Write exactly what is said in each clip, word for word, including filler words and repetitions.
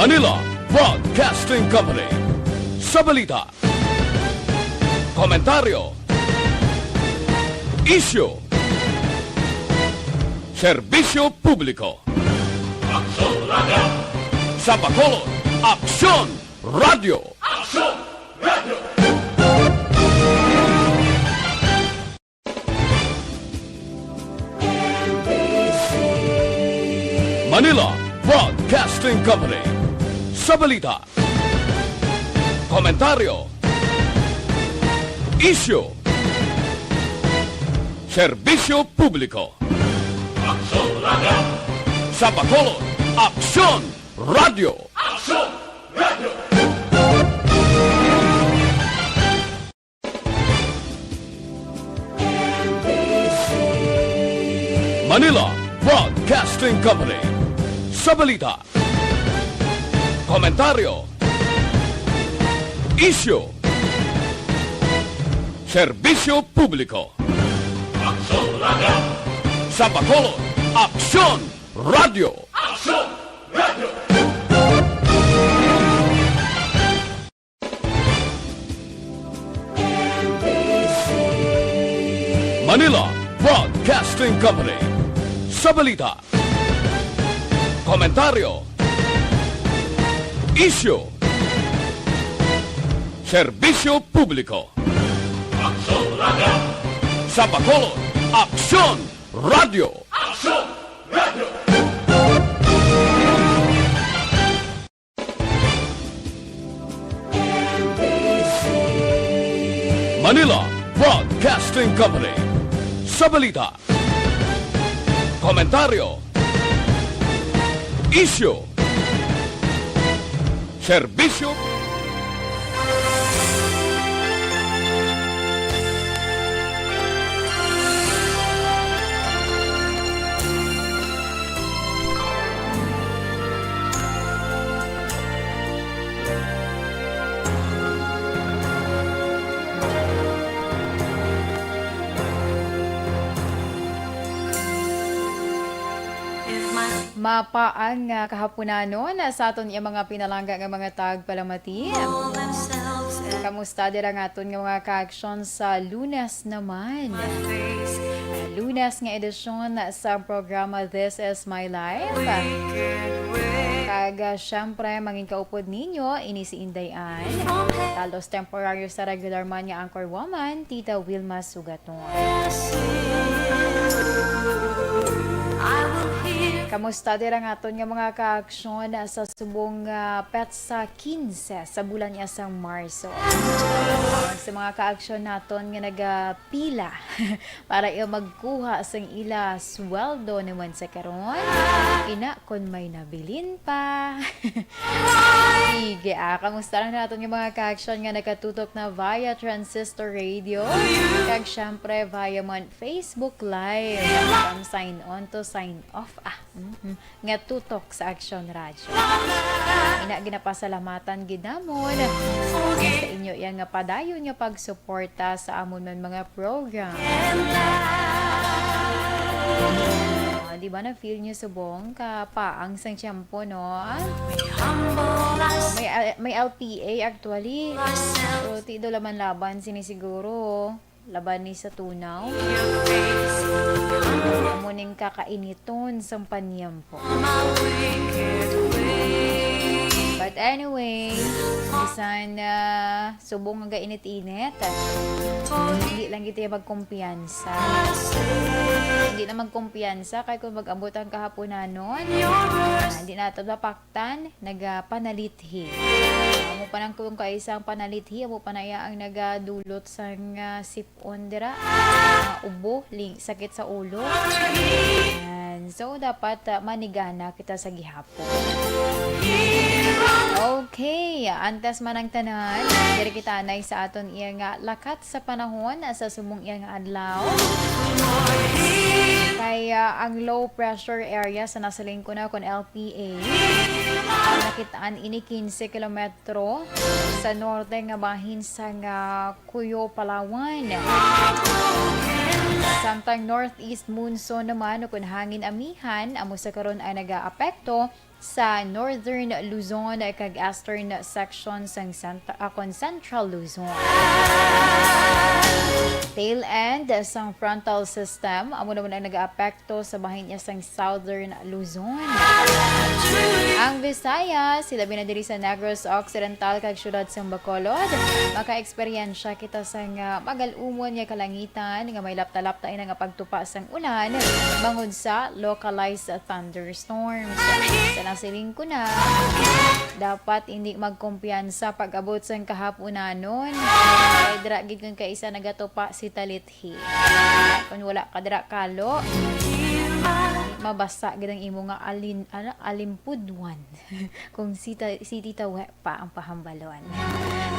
Manila Broadcasting Company. Sa balita, komentaryo, isyu, serbisyo publiko. Aksyon Radio. Sa Bacolod, Aksyon Radio. Aksyon Radio. Manila Broadcasting Company. Sa balita, komentaryo, isyu, serbisyo publiko. Aksyon Radio. Sa Bacolod, Aksyon Radio. Aksyon Radio. Manila Broadcasting Company. Sa balita, komentaryo, isyu, serbisyo publiko. Aksyon Radio. Sa Bacolod, Aksyon Radio. Aksyon Radio. Manila Broadcasting Company. Sa balita, komentaryo, isyu, serbisyo publiko. Aksyon Radio. Sa Bacolod, Aksyon Radio. Aksyon Radio. Manila Broadcasting Company. Sa balita, komentaryo, isyu, serbisyo. Mapaang nga kahapunanon sa aton iya mga pinalangga nga mga tagpalamati. Kamusta dira nga aton nga mga kaaksyon sa Lunes naman? Lunes nga edisyon sa programa This Is My Life. Kag, ah, syempre, mangin kaupod ninyo, ini si Inday Ann. Talos temporaryo sa regular man nga anchor woman, Tita Wilma Sugaton. Kamusta dira nga aton nga mga kaaksyon sa subong, ah, petsa quince sa bulan niya sang Marso? Sa mga kaaksyon naton nga nagapila para iya magkuha sang ila sweldo naman sa karon, ina kon may nabilin pa. Sige, ah, kamusta lang naton nga mga kaaksyon nga nagatutok na via Transistor Radio, kag syempre via man Facebook Live, from sign on to sign off, ah, mhm, nga tutok sa Aksyon Radyo. Ina, ginapasalamatan gid namon sa inyo iya nga padayon nga pagsuporta sa amon man mga program. Ah, di ba na-feel nyo subong kapaang sang tiyempo, no? May, ah, may L P A actually. So, ti do laban-laban sini siguro. Laban ni sa tunaw. Amo ning kakainiton sang panyempo. But anyway, bisan, ah, subong nga gainit-init, hindi lang kita magkumpiyansa. Hindi na magkumpiyansa kay kung mag-abot ang kahaponanon, ah, hindi nato mapak tan, nagapanalithi. Amo pa nang kung kaisa ang panalithi, amo pa na iya ang nagadulot sang, ah, sip-on dira. Ah, ubo, ling-, sakit sa ulo. Yan. So, dapat, ah, manigana kita sa gihapon. Okay, antes man ang tanan, diri kita anay sa aton iya nga lakat sa panahon sa subong iya nga adlaw. Kay, ah, ang low pressure area sa nasiling ko na kon L P A, nakit-an ini quince kilometro sa norte nga bahin sang Cuyo, Palawan. Samtang northeast monsoon naman o kon hangin amihan, amo sa karon ay nagaapekto sa Northern Luzon kag Eastern section sang Cent-, ah, kon Central Luzon. Tail end sang frontal system amo naman ang nagaapekto sa bahin niya sang Southern Luzon. Ang Visayas, sila bina diri sa Negros Occidental kag siyudad sang Bacolod, makaeksperyensya kita sang, ah, magal-umon nga kalangitan nga may lapta-lapta ina nga pagtupa sang ulan bangod sa localized thunderstorms. Sa nasiling ko na, dapat hindi magkumpiyansa pag-abot sang kahaponanon. Kay dira gid kun kaisa nagatupa si talithi. Kung wala ka dira kalo, mabasa gid ang imo nga alin-, ano, alimpudwan. Kung sita-, si Tita Wet pa ang pahambalon.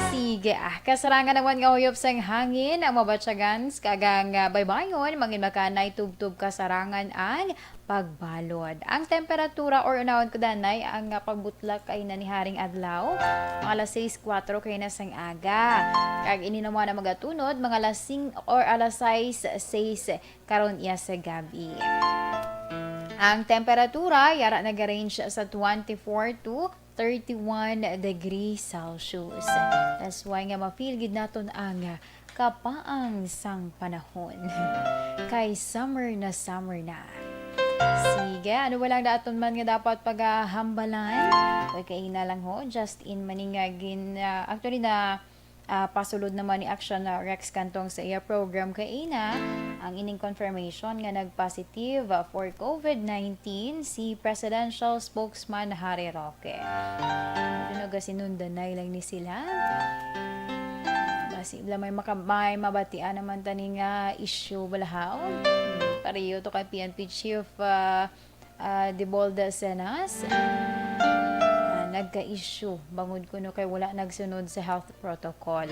Sige, ah, kasarangan naman nga huyop sang hangin ang mabatyagan sa kagang, ah, baybayon, mangin makanay tubtob kasarangan ang pagbalod. Ang temperatura or unahon ko danay ang, ah, pagbutlak kay na ni haring adlaw, mga alas sais kuwatro kay na sang aga. Kag ini naman ang magatunod, mga alas sing or alas sais, sais karon iya sa gabi. Ang temperatura yara nag-range sa twenty-four to thirty-one degrees Celsius. That's why nga ma-feel gid naton ang kapaang sang panahon. Kay summer na summer na. Sige, ano ba lang naton man nga dapat paghambalan? Okay, kaina lang ho, just in maning nga gin-, ah, actually na, ah, pasulod naman ni Action na Rex Cantong sa iya program kaina ang ining confirmation nga nag-positive, ah, for COVID nineteen si Presidential Spokesman Harry Roque. Ano, nagasinundanay lang ni sila. Basi bala may maka-, may mabatian naman tani nga issue balahaw. Hmm, pareho to kay P N P Chief, ah, ah, Debold Cenas. Ah, nagka-issue bangod kuno kay wala nagsunod sa health protocol.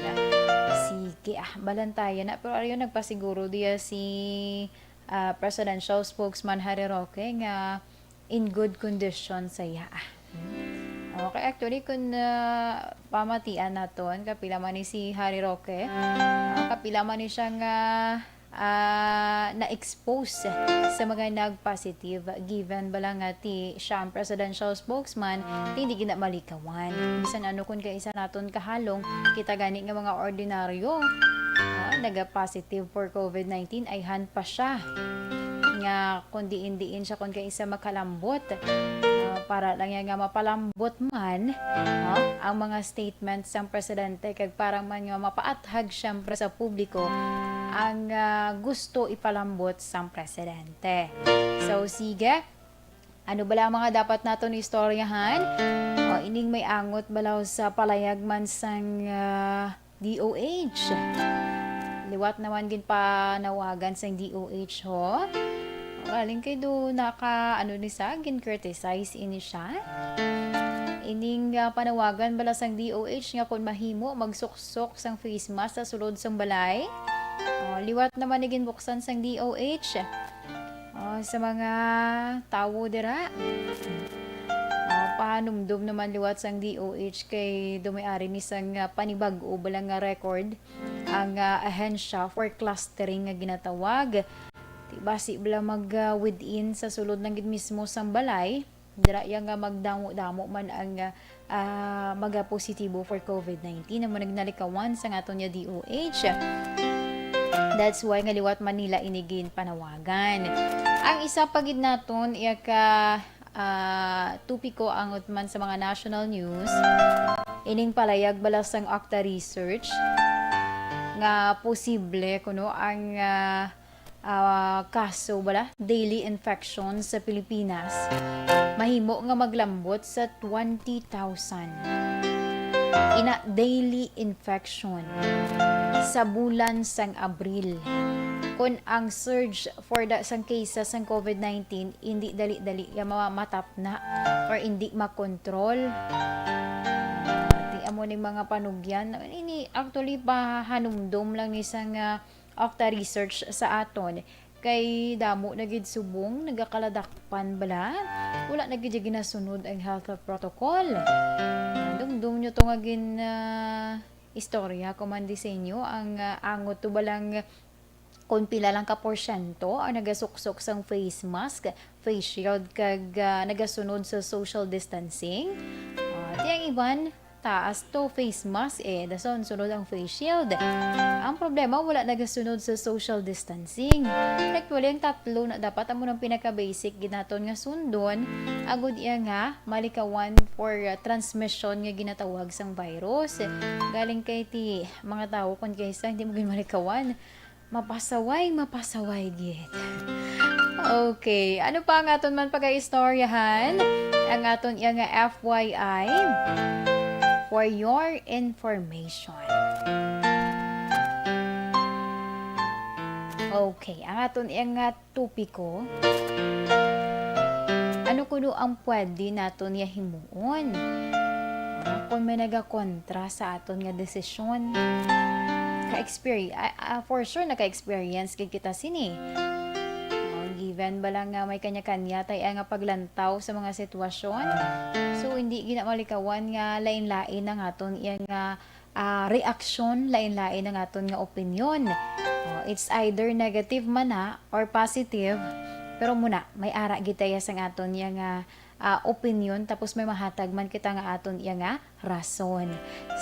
Sige, ah, balantayan na. Pero ariyo nagpasiguro diya si, ah, Presidential Spokesman Harry Roque nga in good condition siya. Okay, actually, kung, ah, pamatian naton, kapila man ni si Harry Roque, ah, kapila man ni siya nga, ah, na-expose sa mga nag-positive, given bala nga ti siya ang presidential spokesman, ti hindi gina malikawan. Bisan ano, kung kaisa naton kahalong, kita gani nga mga ordinaryo, ah, naga-positive for COVID nineteen, ayhan pa siya nga kung diin-diin siya kung kaisa makalambot. Ah, para lang yan nga mapalambot man, ah, ang mga statement sang presidente, kag para man nga mapaathag siyempre sa publiko ang, ah, gusto ipalambot sang presidente. So, sige, ano bala ang mga dapat naton istoryahan? O, ining may angot bala sa palayag man sang, ah, D O H. Liwat naman ginpanawagan sang D O H ho. Galing kay do naka, ano ni sa, gin-criticize ini siya. Ining, ah, panawagan bala sang D O H nga kung mahimo, magsuksok sang face mask sa sulod sang balay. O, liwat naman ni ginbuksan sang D O H. O, sa mga tawo dira, o, pahanumdom naman liwat sang D O H kay dumiari ni sang, ah, panibag-o bala nga record ang, ah, ahensya for clustering nga ginatawag. Ti basi bala mag, ah, within sa sulod lang gid mismo sang balay, dira iya nga magdamo-damo man ang, ah, ah, magapositibo for COVID nineteen. Amo nagnalikawan sang aton nga D O H. That's why nga liwat man nila ini ginpanawagan. Ang isa pa gid naton iya ka, ah, topiko angot man sa mga national news, ining palayag bala sang Octa Research nga posible kuno ang, ah, ah, kaso bala, daily infection sa Pilipinas, mahimo nga maglambot sa twenty thousand. Ina, daily infection sa bulan sang Abril. Kon ang surge for the, sang cases sang COVID nineteen, hindi dali-dali ya ma-, matapna or hindi makontrol. Ti amo ni mga panugyan. Ini actually pahanumdom lang ni sang, ah, Octa Research sa aton, kay damo na gid subong nagakaladakpan bala. Wala na gid ginasunod ang health protocol. Dumdum nyo to nga gin, ah, istorya ko man di sa inyo, ang, ah, angot to balang kung pila lang ka porsyento ang nagasuksok sang face mask, face shield, kag, ah, nagasunod sa social distancing. Ah, ti ang iban, taas to face mask, eh, dason sunod ang face shield. Ang problema, wala nagasunod sa social distancing. Actually, ang tatlo na dapat amo nang pinaka-basic gid naton nga sundon, agud iya nga malikawan for, ah, transmission nga ginatawag sang virus. Galing kay ti mga tawo kon kaysa hindi mo gid malikawan, mapasaway, mapasaway gid. Okay, ano pa ang aton man pagaistoryahan? Ang aton iya nga F Y I, for your information. Okay, ang aton iya nga topiko, ano kuno ang pwede naton nga himuon, ah, kung may nagakontra sa aton nga desisyon? Ka-experi-, ah, ah, for sure, naka-experience gid kita sini. Ah, given bala nga may kanya-kanya tay nga paglantaw sa mga sitwasyon, so hindi gid na malikawan nga lain-lain ang aton iya nga, ah, reaksyon, lain-lain ang aton nga opinyon. Oh, it's either negative man na or positive, pero muna, may ara gid taya sang aton iya nga, ah, opinyon, tapos may mahatag man kita nga aton iya nga rason.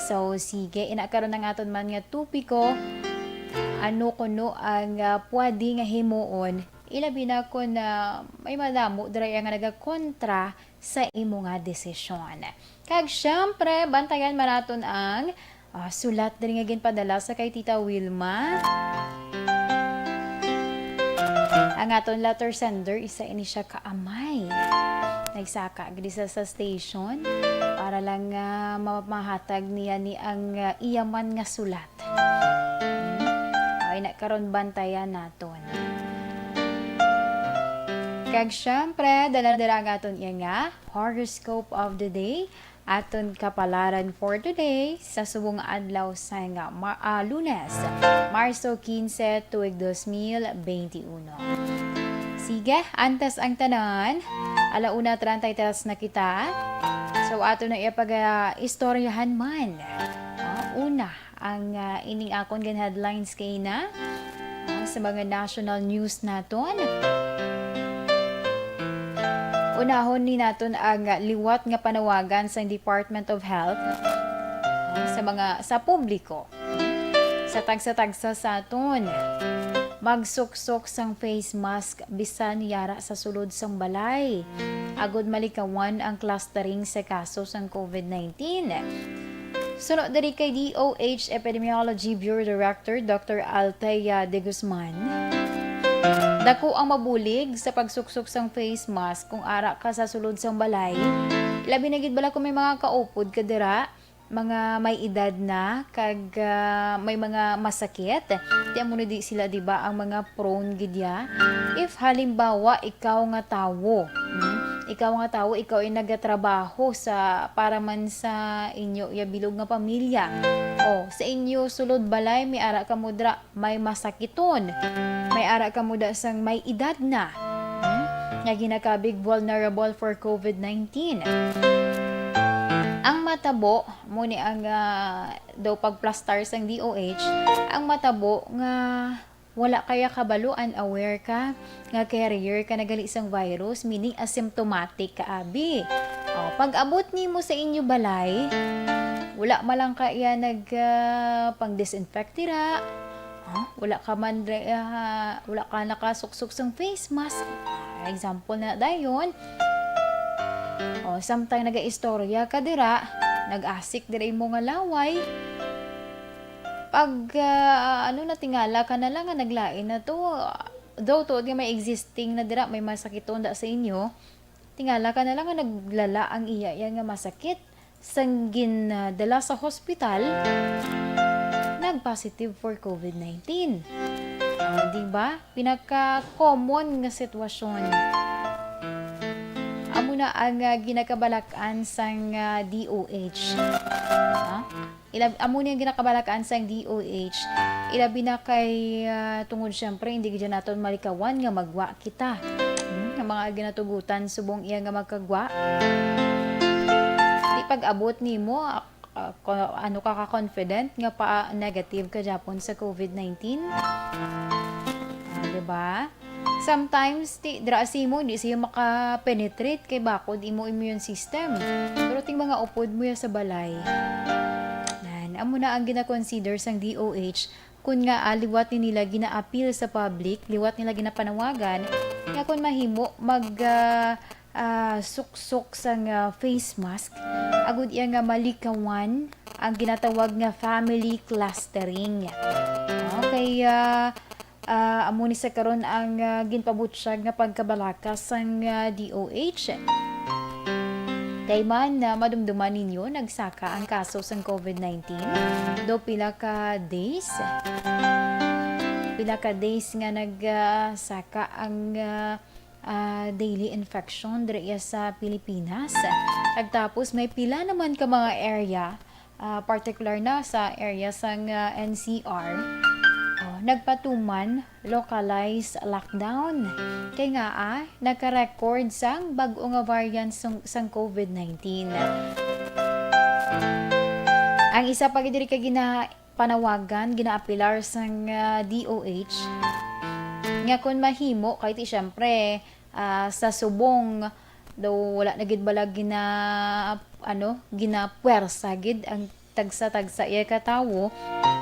So, sige, ina karon ang aton man nga topiko, ano kuno ang, ah, pwede nga himuon, ilabi na kon, ah, may madamo dira nga nagakontra sa imo nga desisyon. Kag syempre, bantayan man naton ang, ah, sulat diri nga ginpadala sa kay Tita Wilma. Ang aton letter sender, isa ini siya ka amay. Nagsaka gid sa, sa station para lang nga ma-, mahatag niya ni ang, ah, iya man nga sulat. Hmm. Ay na karon, bantayan naton. Kag syempre, dala-dala ang aton iya nga horoscope of the day. Aton kapalaran for today sa subong nga adlaw sang Ma-, ah, Lunes, Marso quince, tuig dos mil veintiuno. Sige, antes ang tanan, ala una treinta y tres na kita. So, ato na iya pag-istoryahan man. Ah, una, ang, ah, ining akon gin headlines kay na, ah, sa mga national news naton. Unahon ni naton ang liwat nga panawagan sang Department of Health, ah, sa mga, sa publiko, sa tagsa-tagsa sa aton. Magsuksok sang face mask bisan yara sa sulod sang balay, agud malikawan ang clustering sa kaso sang covid nineteen. Suno diri kay D O H Epidemiology Bureau Director Doctor Althea De Guzman, dako ang mabulig sa pagsuksok sang face mask kung ara ka sa sulod sang balay, labi na gid bala kung may mga kaupod ka dira, mga may edad na, kag, ah, may mga masakit. Ti amo na di sila, di ba, ang mga prone gid ya. If halimbawa, ikaw nga tawo, hmm, ikaw nga tawo, ikaw ay nagatrabaho sa, para man sa inyo ya bilog nga pamilya. O, sa inyo sulod balay, may ara ka mo dira, may masakiton. May ara ka mo da sang may edad na, hmm, nga ginakabig vulnerable for covid nineteen. Ang matabo, mo ni ang, ah, daw pagplastar sang D O H, ang matabo nga wala kaya kabalo, unaware ka nga carrier ka na gali sang virus, meaning asymptomatic ka abi. O, pag-abot nimo sa inyo balay, wala man lang ka iya nag, ah, pang-disinfect dira. O, wala ka man dra-, ah, wala ka nakasuksok sang face mask. Ah, example na dayon. O, samtang nagaistorya ka dira, nag-asik dira imo nga laway. Pag, ah, ano, natingala ka na lang nga naglain na to, daw tuod nga may existing na dira, may masakiton da sa inyo, tingala ka na lang nga naglala ang iya, iya nga masakit. Sang gin, ah, dala sa hospital, nag-positive for covid nineteen. Ah, di ba? Pinaka-common nga sitwasyon. Amo na ang, ah, ginakabalak-an sang, ah, D O H. Ah? Ilab-, amo ni ang ginakabalak-an sang D O H. Ilabi na kay, ah, tungod siyempre, hindi gid naton malikawan nga magwa kita, hmm, nga mga ginatugutan subong iya nga magkagwa. Di pag-abot nimo, ah, ah, ko-, ano ka ka-confident nga pa negative ka gyapon sa covid nineteen? Ba? Sometimes, ti, dira sa imo, hindi siya maka-penetrate kay bakod imo immune system. Pero ting mga upod mo ya sa balay. Nan, amo na ang gina-consider sang D O H kun nga, ah, liwat ni nila gina-appeal sa public, liwat nila ginapanawagan, nga kun mahimo, mag, ah, ah, suksok sang, ah, face mask, agud iya nga malikawan ang ginatawag nga family clustering. Okay, ah, ah, amo ni sa karon ang, ah, ginpabutyag nga pagkabalaka sang, ah, D O H. Kay man, ah, madumduman ninyo, nagsaka ang kaso sang COVID nineteen. Do pila ka days? Pila ka days nga nag, ah, saka ang, ah, ah, daily infection diri iya sa Pilipinas. Kag tapos may pila naman ka mga area, ah, particular na sa area sang, ah, N C R, oh, nagpatuman localized lockdown. Kay nga, ah, nagka-record sang bag-o nga variant sang, sang COVID nineteen. Ang isa pa gid diri ka gina-, panawagan, ginaapilar sang, ah, D O H nga kun mahimo, kay ti, syempre, ah, sa subong, daw wala na gid bala gina-, ano, ginapuwersa gid ang tagsa-tagsa iya ka tawo.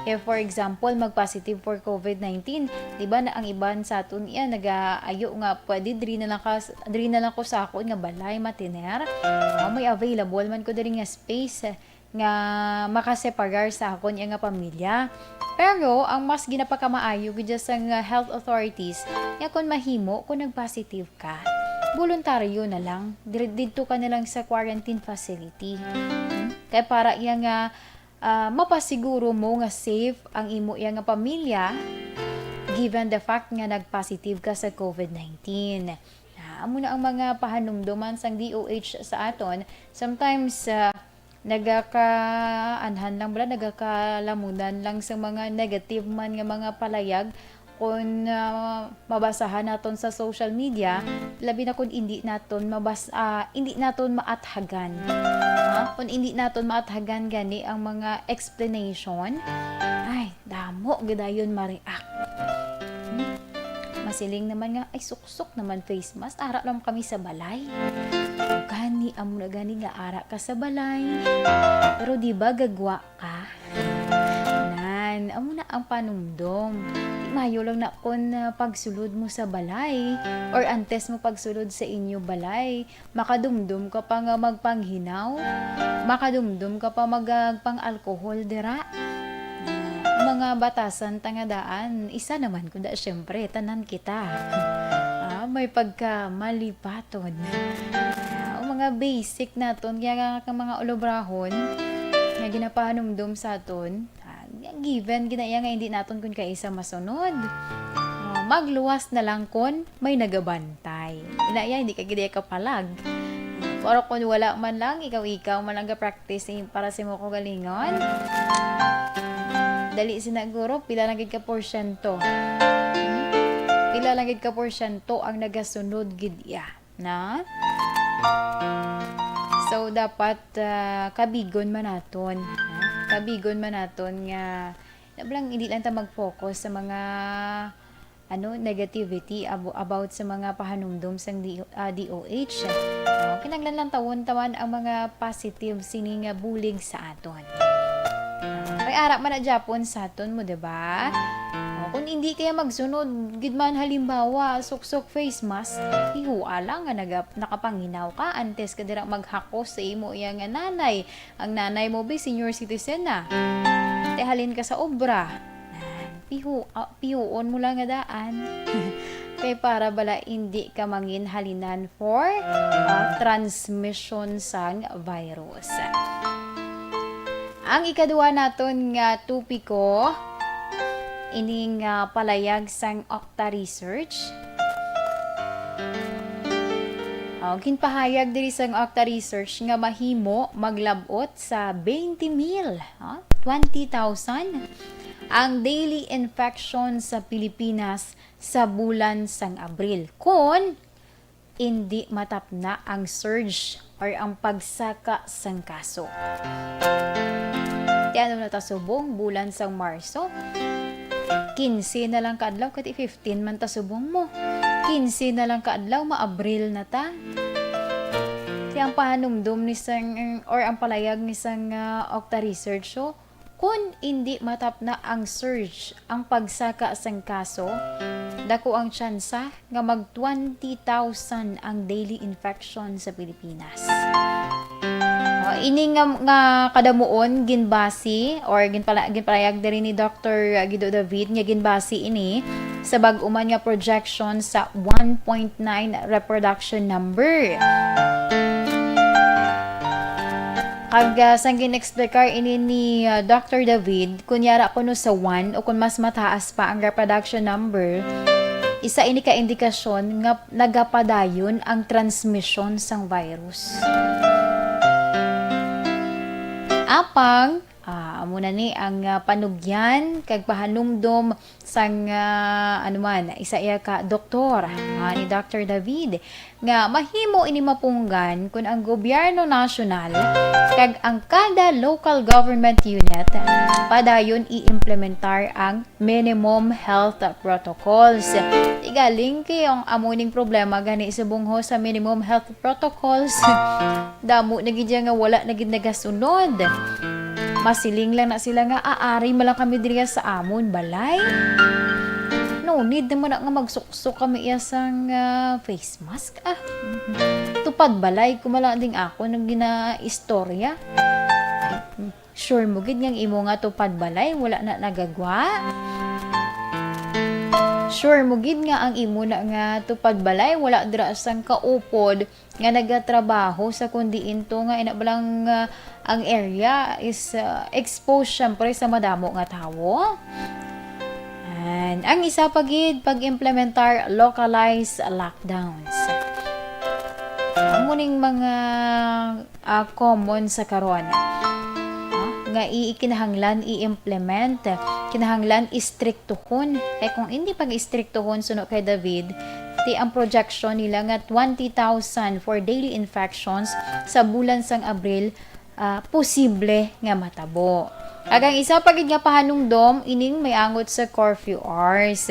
If, for example, mag-positive for COVID nineteen, di ba, na ang iban sa aton iya nagaayo nga, "Pwede diri na lang ka, diri na lang ko sa akon nga balay matiner. Ah, may available man ko diri nga space nga makaseparar sa akon iya nga pamilya." Pero ang mas ginapakamaayo gid sang health authorities nga kun mahimo, kun nag-positive ka, boluntaryo na lang, diri, didto ka na lang sa quarantine facility. Hmm? Kay para iya nga, ah, mapasiguro mo nga safe ang imo iya nga pamilya, given the fact nga nag-positive ka sa COVID nineteen. Ah, amo na ang mga pahanumdoman sang D O H sa aton. Sometimes, ah, nagakaanhan lang bala, nagakalamunan lang sa mga negative man nga mga palayag kun, ah, mabasahan naton sa social media, labi na kun indi naton mabas-, ah, indi naton maathagan. Ha? Kun indi naton maathagan gani ang mga explanation, ay, damo gid dayon ma-react. Hmm? Masiling naman nga, "Ay, suksok naman face mask. Ara lang kami sa balay." O gani, amo na gani nga ara ka sa balay. Pero di ba gagwa ka? Nan, amo na ang panumdom. Di mayo lang na kun, ah, pagsulod mo sa balay or antes mo pagsulod sa inyo balay, makadumdom ka pa nga magpanghinaw, makadumdom ka pa magpang-alcohol dira. Ang mga batasan ta nga daan, isa naman kuda, syempre, tanan kita. Ah, may pagkamalipaton. Ah, ang mga basic naton, kaya nga ka mga ulobrahon, nga ginapahanumdom sa aton, ah, given, gina-, iya nga hindi naton kun kaisa masunod. Ah, magluwas na lang kun may nagabantay. Ina iya, hindi ka gid iya kapalag. Pero kung wala man lang, ikaw-ikaw man ang ga-practice sa im-, para sa imo kaugalingon. Dali sina guro, pila na gid ka porsyento? Hmm? Pila na gid ka porsyento ang nagasunod gid iya, na? So, dapat, ah, kabigon man naton, ha? Kabigon man naton nga, na lang, hindi lang ta mag-focus sa mga ano, negativity abo-, about sa mga pahanumdom sang D-, ah, D O H. Oh, kinahanglan lang tawon taman ang mga positive sini nga bulig sa aton. Ah, kay ara man na gyapon sa aton mo, di ba? Oh, kung hindi kaya magsunod gid man, halimbawa, suksok face mask, ihua lang nga naga-, nakapanginaw ka antes ka dira maghakos sa imo iya nga nanay. Ang nanay mo, bi, senior citizen na. Te, halin ka sa obra. Nan, pihu-, ah, pihuon mo lang nga daan. Kay para bala indi ka mangin halinan for, ah, transmission sang virus. Ang ikaduha naton nga topiko, ining, ah, palayag sang Octa Research. Oh, ginpahayag diri sang Octa Research nga mahimo maglab-ot sa twenty mil, ah, twenty thousand ang daily infection sa Pilipinas sa bulan sang Abril, kon indi matapna ang surge or ang pagsaka sang kaso. Ti ano na ta subong, bulan sang Marso. Quince na lang ka adlaw, kati fifteen man ta subong mo. Quince na lang ka adlaw, ma-Abril na ta. Ti ang pahanumdom ni sang, or ang palayag ni sang, ah, Octa Research, so, kun indi matapna ang surge, ang pagsaka sang kaso, dako ang tsansa nga mag twenty thousand ang daily infection sa Pilipinas. Oh, ini nga, nga kadamuon ginbase or ginpala-, ginpalahayag diri ni Doctor Guido David nga ginbase ini sa bag-o man nga projection sa one point nine reproduction number. Kag, ah, sang gin-explicar ini ni, ah, Doctor David, kun yara kuno sa one o kun mas mataas pa ang reproduction number, isa ini ka indikasyon nga nagapadayon ang transmisyon sang virus. Apang, ah, amo na ni ang, ah, panugyan kag pahanumdom sang, ah, ano man, isa iya ka doktor, ah, ni Doctor David, nga mahimo ini mapunggan kun ang gobyerno nasyonal kag ang kada local government unit padayon i-implementar ang minimum health protocols. Ti galing kay ang amo ning problema gani subong ho sa minimum health protocols. Damo na gid ya nga wala na gid nagasunod. Masiling lang na sila nga, "Ah, ari man lang kami diri sa amon balay. No need naman na nga magsuksok kami iya sang, ah, face mask, ah." Tupad balay ko man lang ding ako nang ginaistorya. Sure mo gid nga ang imo nga tupad balay wala na nagagwa? Sure mo gid nga ang imo na nga tupad balay wala dira sang kaupod nga nagatrabaho sa kundi into nga ina ba lang, ah, ang area is, ah, exposed syempre sa madamo nga tawo? And ang isa pa gid, pag-implementar localized lockdowns. Amo ning mga, ah, common sa karon, ah, nga i-, kinahanglan i-implement, kinahanglan istriktuhon. Kay kung hindi pag-istriktuhon suno kay David, ti ang projection nila nga twenty thousand for daily infections sa bulan sang Abril, ah, posible nga matabo. Kag ang isa pa gid nga pahanumdom ining may angot sa curfew hours.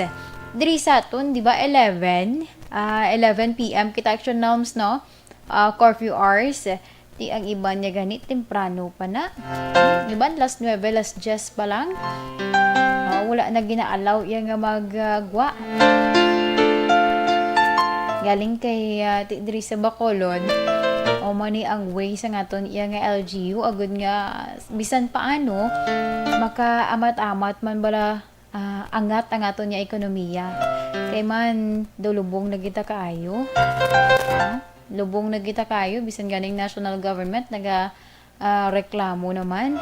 Diri sa aton, di ba, eleven, ah, eleven P M kita action norms, no? Ah, curfew hours. Ti ang iban niya gani temprano pa na. Iban las nuebe, las dyes pa lang. Ah, wala na gina-allow iya nga mag, ah, gwa. Galing kay, ah, ti diri sa Bacolod, o man ni ang way sa ngaton iya nga L G U, agud nga bisan paano, makaamat-amat man bala, ah, angat ang aton nga ekonomiya. Kay man, daw lubong na kita kaayo. Ah, lubong na kita kaayo, bisan ganing national government naga, ah, reklamo naman.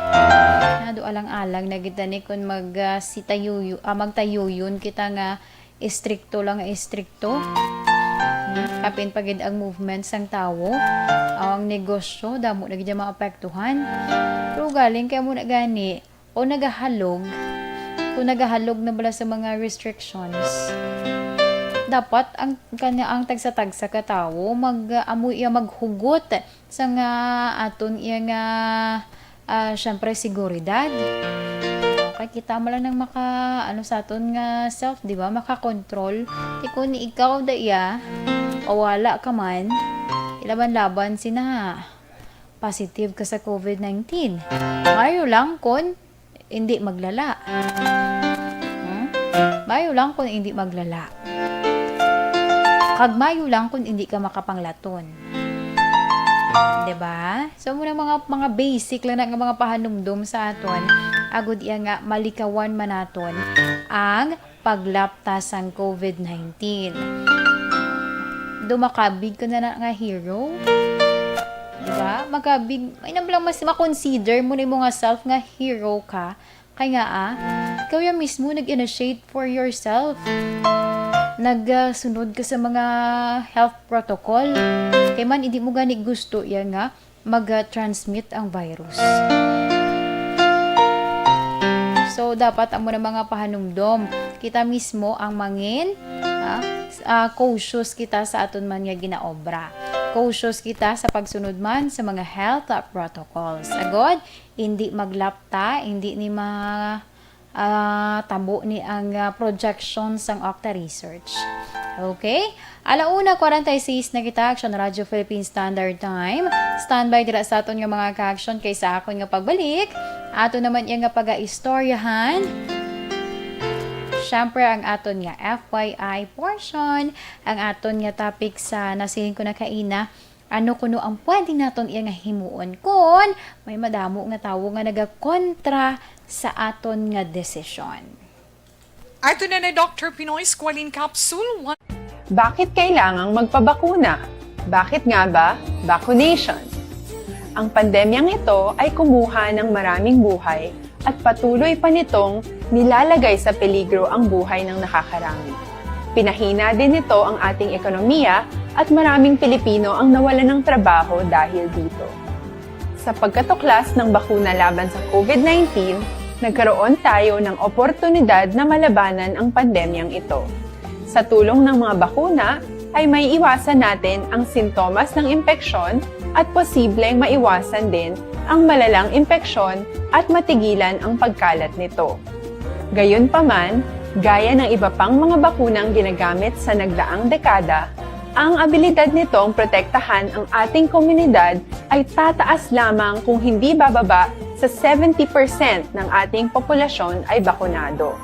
Nado alang-alang na kita ni kun mag, ah, si tayuyo-, ah, magtayuyon kita nga istrikto lang nga istrikto. Hmm, kapin pa gid ang movement sang tawo, ang negosyo, damo na gid ang maapektuhan. Pero galing kay mo na gani, o nagahalog, kung nagahalog na bala sa mga restrictions, dapat ang, kanya, ang tagsa-tagsa ka tawo mag, amoy iya maghugot sa nga aton iya nga, ah, syempre, seguridad. Okay, kita mo lang nang maka, ano, sa aton nga self, di ba? Makakontrol. Ti kung ikaw da iya, o wala ka man, ilaban-laban sina positive ka sa covid nineteen. Maayo lang kun hindi maglala. Hmm? Maayo lang kun hindi maglala. Kag maayo lang kun hindi ka makapanglaton. Diba? So, muna mga, mga basic lang na nga mga pahanumdom sa aton. Agud iya nga malikawan man naton ang paglapta sang covid nineteen. Do makabig ka na, na nga hero? Diba? Makabig, ay na lang mas makonsider mo na mo nga self nga hero ka. Kay nga, ah, ikaw ya mismo nag-initiate for yourself. Nagsunod ka sa mga health protocol. Kay man, hindi mo gani gusto ya nga mag-transmit ang virus. So, dapat amo na mga pahanumdom. Kita mismo ang mangin, ah, s-, ah, cautious kita sa aton man nga ginaobra. Cautious kita sa pagsunod man sa mga health, ah, protocols. Agod, hindi maglapta, hindi ni ma-, Ah, tabo ni ang, ah, projection sang Okta Research. Okay? Alauna forty-six na kita, action Radyo Philippine Standard Time. Standby dira sa aton nga mga ka-action kay sa akon nga pagbalik, ato naman iya nga pagaistoryahan. Siyempre, ang aton nga F Y I portion, ang aton nga topic sa nasiling ko na kaina, ano kuno ang pwede naton iya nga himuon kon may madamo nga tawo nga nagakontra sa aton nga desisyon? Ato na na Doctor Pinoy Squalene Capsule one. Bakit kailangang magpabakuna? Bakit nga ba vaccination? Ang pandemyang ito ay kumuha ng maraming buhay at patuloy pa nitong nilalagay sa peligro ang buhay ng nakakarami. Pinahina din nito ang ating ekonomiya at maraming Pilipino ang nawalan ng trabaho dahil dito. Sa pagkatuklas ng bakuna laban sa COVID nineteen, nagkaroon tayo ng oportunidad na malabanan ang pandemyang ito. Sa tulong ng mga bakuna, ay may iwasan natin ang sintomas ng impeksyon at posibleng maiwasan din ang malalang impeksyon at matigilan ang pagkalat nito. Gayunpaman, gaya ng iba pang mga bakunang ginagamit sa nagdaang dekada, ang abilidad nitong protektahan ang ating komunidad ay tataas lamang kung hindi bababa sa seventy percent ng ating populasyon ay bakunado.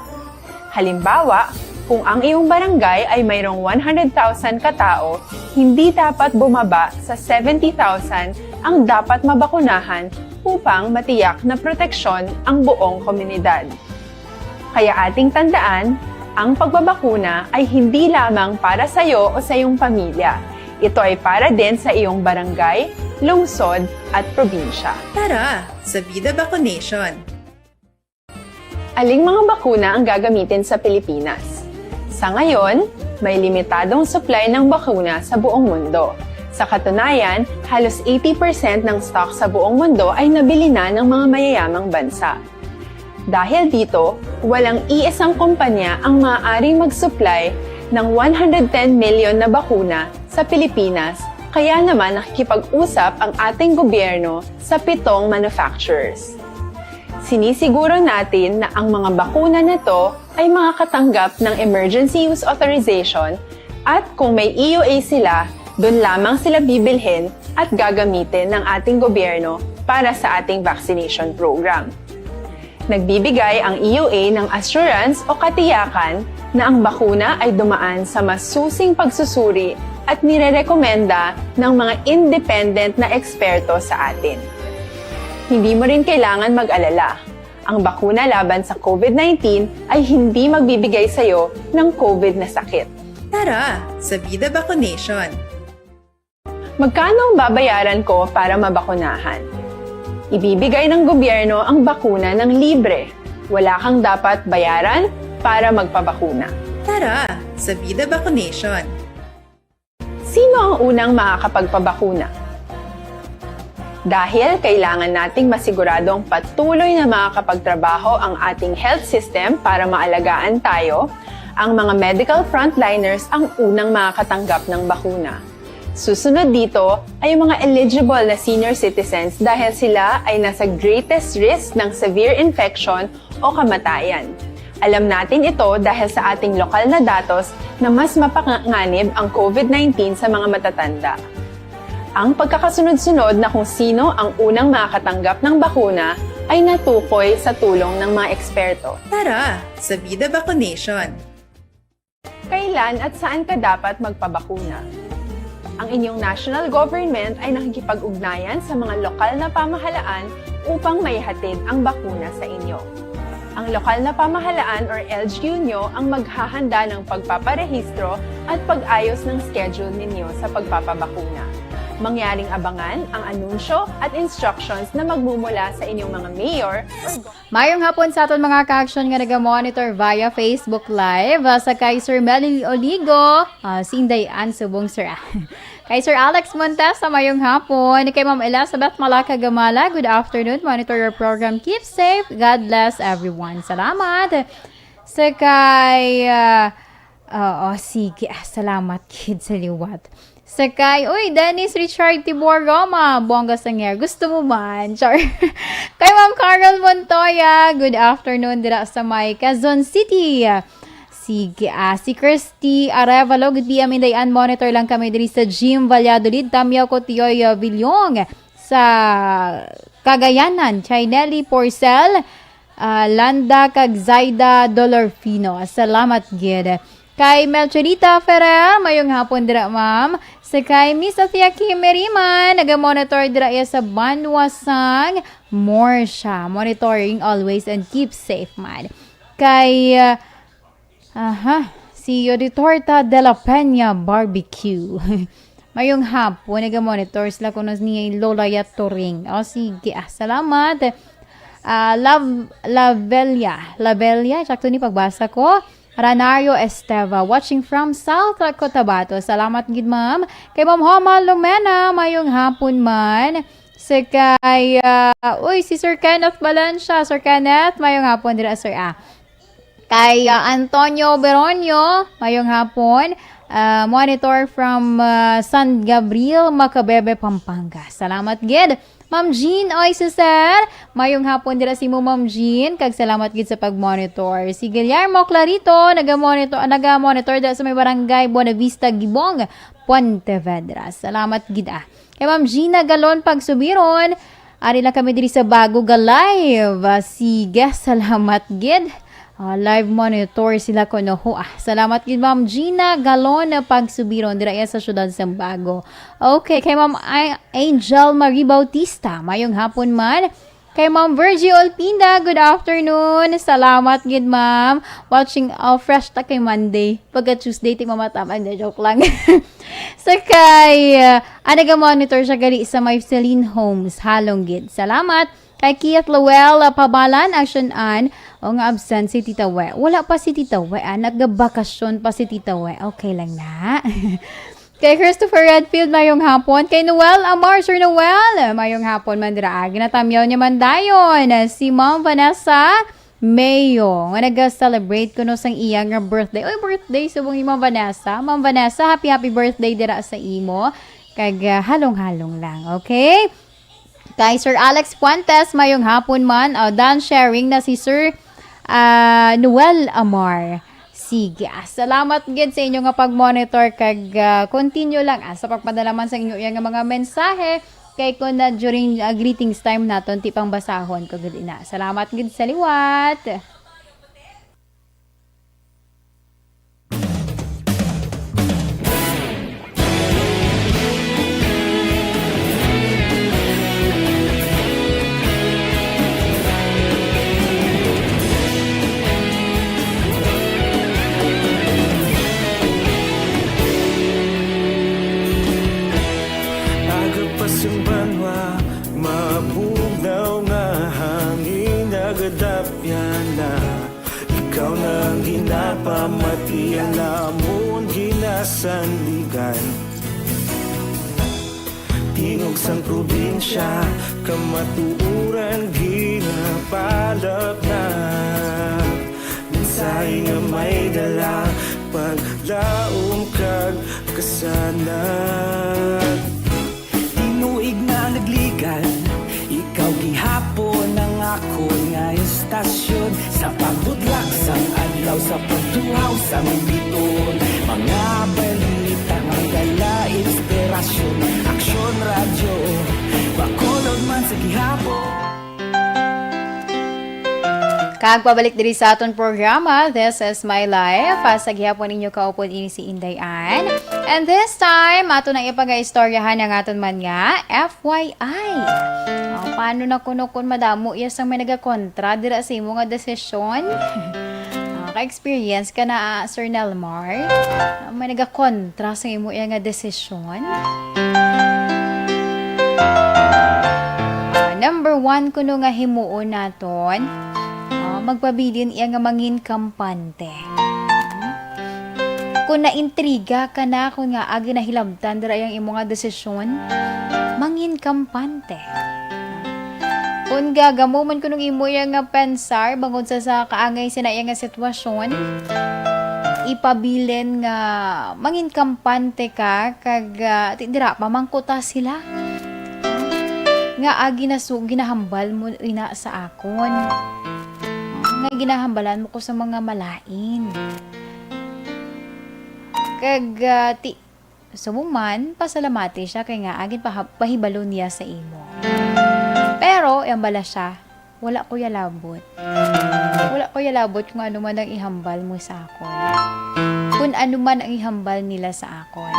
Halimbawa, kung ang iyong barangay ay mayroong one hundred thousand ka tawo, hindi dapat bumaba sa seventy thousand ang dapat mabakunahan upang matiyak na proteksyon ang buong komunidad. Kaya ating tandaan, ang pagbabakuna ay hindi lamang para sa iyo o sa iyong pamilya. Ito ay para din sa iyong barangay, lungsod, at probinsya. Tara, sa Vida Vaccination! Aling mga bakuna ang gagamitin sa Pilipinas? Sa ngayon, may limitadong supply ng bakuna sa buong mundo. Sa katunayan, halos eighty percent ng stock sa buong mundo ay nabili na ng mga mayayamang bansa. Dahil dito, walang iisang kumpanya ang maaaring mag-supply ng one hundred ten million na bakuna sa Pilipinas, kaya naman nakikipag-usap ang ating gobyerno sa pitong manufacturers. Sinisiguro natin na ang mga bakuna na to ay makakatanggap ng emergency use authorization at kung may E U A sila, doon lamang sila bibilhin at gagamitin ng ating gobyerno para sa ating vaccination program. Nagbibigay ang E U A ng assurance o katiyakan na ang bakuna ay dumaan sa masusing pagsusuri at nirerekomenda ng mga independent na eksperto sa atin. Hindi mo rin kailangan mag-alala. Ang bakuna laban sa COVID nineteen ay hindi magbibigay sa iyo ng COVID na sakit. Tara, sa Vida Vaccination! Magkano ang babayaran ko para mabakunahan? Ibibigay ng gobyerno ang bakuna ng libre. Wala kang dapat bayaran para magpabakuna. Tara, sa Vida Vaccination! Sino ang unang makakapagpabakuna? Dahil kailangan nating masiguradong patuloy na makakapagtrabaho ang ating health system para maalagaan tayo, ang mga medical frontliners ang unang makakatanggap ng bakuna. Susunod dito ay ang mga eligible na senior citizens dahil sila ay nasa greatest risk ng severe infection o kamatayan. Alam natin ito dahil sa ating lokal na datos na mas mapanganib ang COVID nineteen sa mga matatanda. Ang pagkakasunod-sunod na kung sino ang unang makakatanggap ng bakuna ay natukoy sa tulong ng mga eksperto. Tara, sa Vida Vaccination! Kailan at saan ka dapat magpabakuna? Ang inyong national government ay nakikipag-ugnayan sa mga lokal na pamahalaan upang maihatid ang bakuna sa inyo. Ang lokal na pamahalaan or L G U nyo ang maghahanda ng pagpaparehistro at pag-ayos ng schedule ninyo sa pagpapabakuna. Mangyaring abangan ang anunsyo at instructions na magmumula sa inyong mga mayor or Mayong hapon sa aton mga ka-action nga naga-monitor via Facebook Live, ah, sa kay Sir Melly Oligo, ah, si Inday Ann Subong, sir, ah. Kay Sir Alex Montesa, mayong hapon. Kay Ma'am Elizabeth Malaka Gamala, good afternoon. Monitor your program. Keep safe. God bless everyone. Salamat. Sa kay, ah, oo, sige. Ah, salamat, kid, sa liwat. Sakay, uy, Dennis Richard Tibor Roma, bongga sa ngero. Gusto mo man? Char. Kay Ma'am Carol Montoya, good afternoon dira sa may Quezon City. Sige, ah, si Christy Arevalo, good P M Inday Ann, monitor lang kami diri sa Gym Valladolid, Tamyaw ko Tiyoy, ah, Villong sa Cagayanan, Chinelli Porcel, ah, Landa kag Zaida Dolorfino. Salamat gid. Kay Melchorita Ferrer, mayong hapon dira, ma'am. Sa kay Miss Athia Kim Meriman, naga-monitor dira iya sa Banwasang Morsha. Monitoring always and keep safe, man. Kay, ah, aha, si Yoditorta de la Peña Barbecue. Mayong hapon, naga-monitor sila kuno ni Lola Yatoring. O, sige, ah, salamat. Ah, Lav-, Lavelia. Lavelia, sakto ni pagbasa ko. Ranario Esteva, watching from South Cotabato. Salamat gid, ma'am. Kay Ma'am Homa Lumena, mayong hapon man. Sa kay, ah, uy, si Sir Kenneth Valencia. Sir Kenneth, mayong hapon dira, sir, ah. Kay, ah, Antonio Beronio, mayong hapon. Ah, monitor from, ah, San Gabriel, Macabebe, Pampanga. Salamat gid. Ma'am Jean, oy, si Sir. Mayong hapon dira sa imo, Ma'am Jean, kag salamat gid sa pag-monitor. Si Guillermo Clarito, naga-monitor, naga-monitor dira sa may barangay Buenavista, Gibong, Pontevedra. Salamat gid, ah. Kay Ma'am Gina Galon Pagsubiron, ari lang kami diri sa bago ga live. Ah, sige, salamat gid. Ah, live monitor sila kuno ho. Ah, salamat gid, Ma'am Gina Galon Pagsubiron, dira iya sa siyudad sa Bago. Okay, kay Ma'am Ay-, Angel Marie Bautista, mayong hapon man. Kay Ma'am Virgie Olpinda, good afternoon. Salamat gid, ma'am. Watching, oh, fresh ta kay Monday. Pagka Tuesday, ti mamata man, hindi, joke lang. Sa kay, uh, ah, naga-monitor siya gali sa may Celine Homes, halong gid. Salamat. Kay Keith Lowell, ah, Pabalan, Action An, o nga absent si Tita We. Wala pa si Tita We, ah, nagabakasyon pa si Tita We. Okay lang na. Kay Christopher Redfield, mayong hapon. Kay Noel Amar, Sir Noel, mayong hapon man dira. Ah, ginatamyaw niya man dayon, ah, si Ma'am Vanessa Mayo, nga nag-celebrate kuno sang iya nga birthday. Oy, birthday subong ni Ma'am Vanessa. Ma'am Vanessa, happy, happy birthday dira sa imo. Kag, ah, halong-halong lang, okay? Kay Sir Alex Fuentes, mayong hapon man. Oh, done sharing na si Sir, ah, Noel Amar. Sige, ah, salamat gid sa inyo nga pag-monitor kag, ah, continue lang, ah, sa pagpadala man sa inyo iya nga mga mensahe. Kay kung na during, ah, greetings time naton, ti pangbasahon ko gid ina. Salamat gid sa liwat. Aga pa sang banwa, mabugnaw nga hangin nagadapyan na. Ikaw na ang ginapamati, ang lamon ginasandigan. Tingog sang probinsya, kamatuoran ginapalapnat. Mensahe nga may dala, paglaom kag kasanag. Tinuig na nagligan, ikaw gihapon ang akon nga istasyon. Sa pagbudlak sang adlaw, sa pagtuhaw sang biton, mga balita nga dala inspirasyon. Aksyon Radyo, Bacolod man sa gihapon. Kag pabalik diri sa aton programa, This is My Life. Ah, sa gihapon ninyo kaupod ini si Inday Ann. And this time, ato na ipagaistoryahan ang aton man nga F Y I. Oh, paano na kuno kung madamo iya sang may nagakontra dira sa imo nga desisyon? Ah, ka-experience ka na, ah, Sir Nelmar? Ah, may nagakontra sa imo iya nga desisyon? Ah, number one kuno nga himuon naton, ah, magpabilin iya nga mangin kampante. Kung naintriga ka na, kung nga agi nahilabtan dira yang imo nga desisyon, mangin kampante. Kung gagamo man kuno ang imo iya nga pensar bangod sa, sa kaangay sina iya nga sitwasyon, ipabilin nga mangin kampante ka, kag, ah, ti-, dira pa man kuta sila. Nga, ah, ginasu-, ginahambal mo ina sa akon. Nga ginahambalan mo ko sa mga malain. Kag, ah, ti-, subong man, pasalamati siya kay nga agin paha-, pahibalo niya sa imo. Pero, ihambal siya, "Wala ko yalabot. Wala ko yalabot kung ano man ang ihambal mo sa akon. Kung ano man ang ihambal nila sa akon."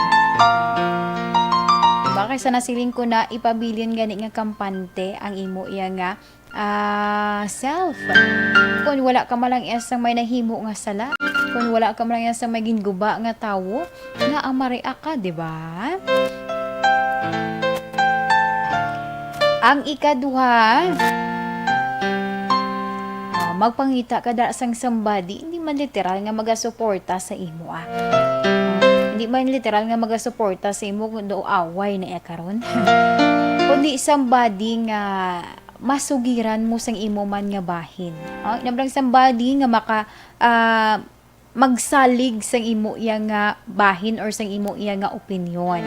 Diba? Kay sa nasiling ko na ipabilin gani nga kampante ang imo iya nga ah, self. Kung wala ka man lang iya sang may nahimo nga sala, kung wala ka man lang iya sang may ginguba nga tawo, nga ang mareact ka, di ba? Ang ikaduha, ah, magpangita ka da sang somebody, hindi man literal nga magasuporta sa imo, ah. Hindi man literal nga magasuporta sa imo kung do away na iya karon. Kundi somebody nga masugiran mo sang imo man nga bahin. Ah, nablang somebody nga maka-, ah, magsalig sang imo iya nga bahin or sang imo iya nga opinyon.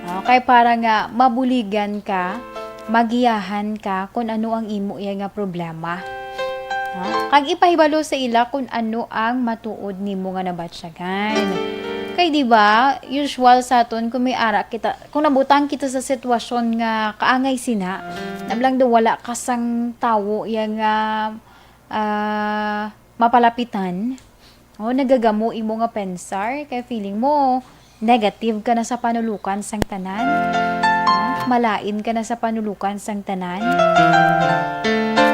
Ah, kay para nga mabuligan ka, magiyahan ka kung ano ang imo iya nga problema. Ah, kag ipahibalo sa ila kung ano ang matuod nimo nga nabatyagan. Kay di ba, usual sa aton kung may ara kita, kung nabutang kita sa sitwasyon nga kaangay sina, nablang daw wala ka sang tawo iya nga, ah, mapalapitan. O, nagagamo imo nga pensar, kay feeling mo, negative ka na sa panulukan sang tanan. Ah, malain ka na sa panulukan sang tanan.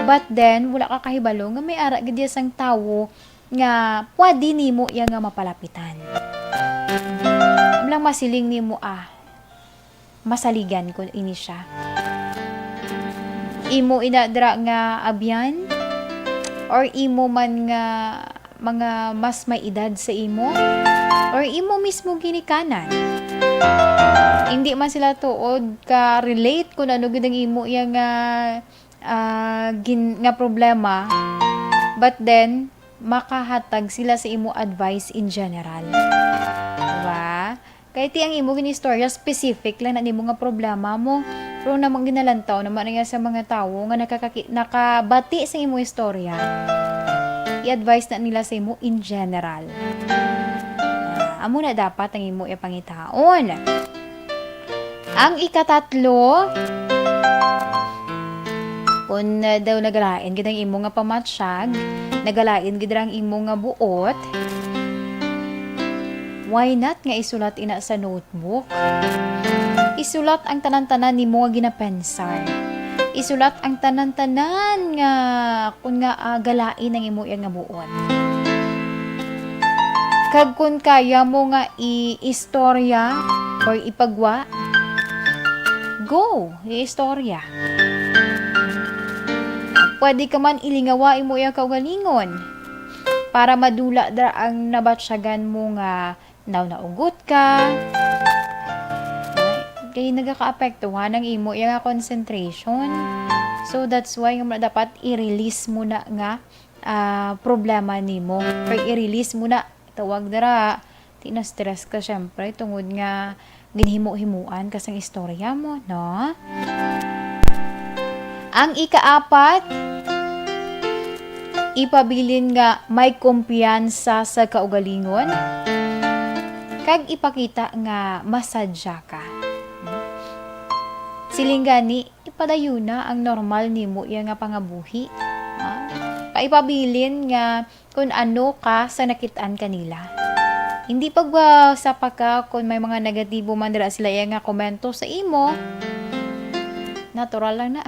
But then, wala ka kahibalo nga may ara gid iya sang tawo nga pwede nimo iya nga mapalapitan. Am lang masiling nimo, ah, masaligan ko ini siya. Imo ina dira nga abyan, or imo man nga mga mas may edad sa imo, or imo mismo ginikanan. Hindi man sila tuod ka relate kung ano gid ang imo iya nga, ah, gin-, nga problema, but then makahatag sila sa imo advice in general. Diba? Kay ti ang imo ginistorya, specific lang na nimo nga problema mo. Pero namang ginalantaw naman niya sa mga tawo nga nakakaki-, nakabati sa imo istorya. I-advise na nila sa imo in general. Ah, amo na dapat ang imo ipangitaon. Ang ikatatlo, kung, ah, daw nagalain gid ang imo nga pamatyag, nagalain gid ang imo nga buot, why not nga isulat ina sa notebook? Isulat ang tanan-tanan nimo nga ginapensar. Isulat ang tanan-tanan nga, kun nga, ah, galain ang imo iya nga buot. Kag kun kaya mo nga i-istorya or ipagwa, go, i-istorya. Pwede ka man ilingawa imo iya kaugalingon para madula dira ang nabatyagan mo nga naw naugot ka. Kay nagakaapektuhan ang imo iya nga concentration. So, that's why nga dapat i-release mo na nga, ah, problema nimo. Or i-release mo na. Tawag dira, ti na-stress ka, syempre, tungod nga ginhimo-himuan ka sang istorya mo, no? Ang ikaapat, ipabilin nga may kumpiyansa sa kaugalingon, kag ipakita nga masadya ka. Siling gani, ipadayuna ang normal nimo iya nga pangabuhi. Ah, paipabilin nga kun ano ka sa nakit-an kanila. Hindi pag, ah, sapa ka kun may mga negatibo man dira sila iya nga komento sa imo. Natural lang na.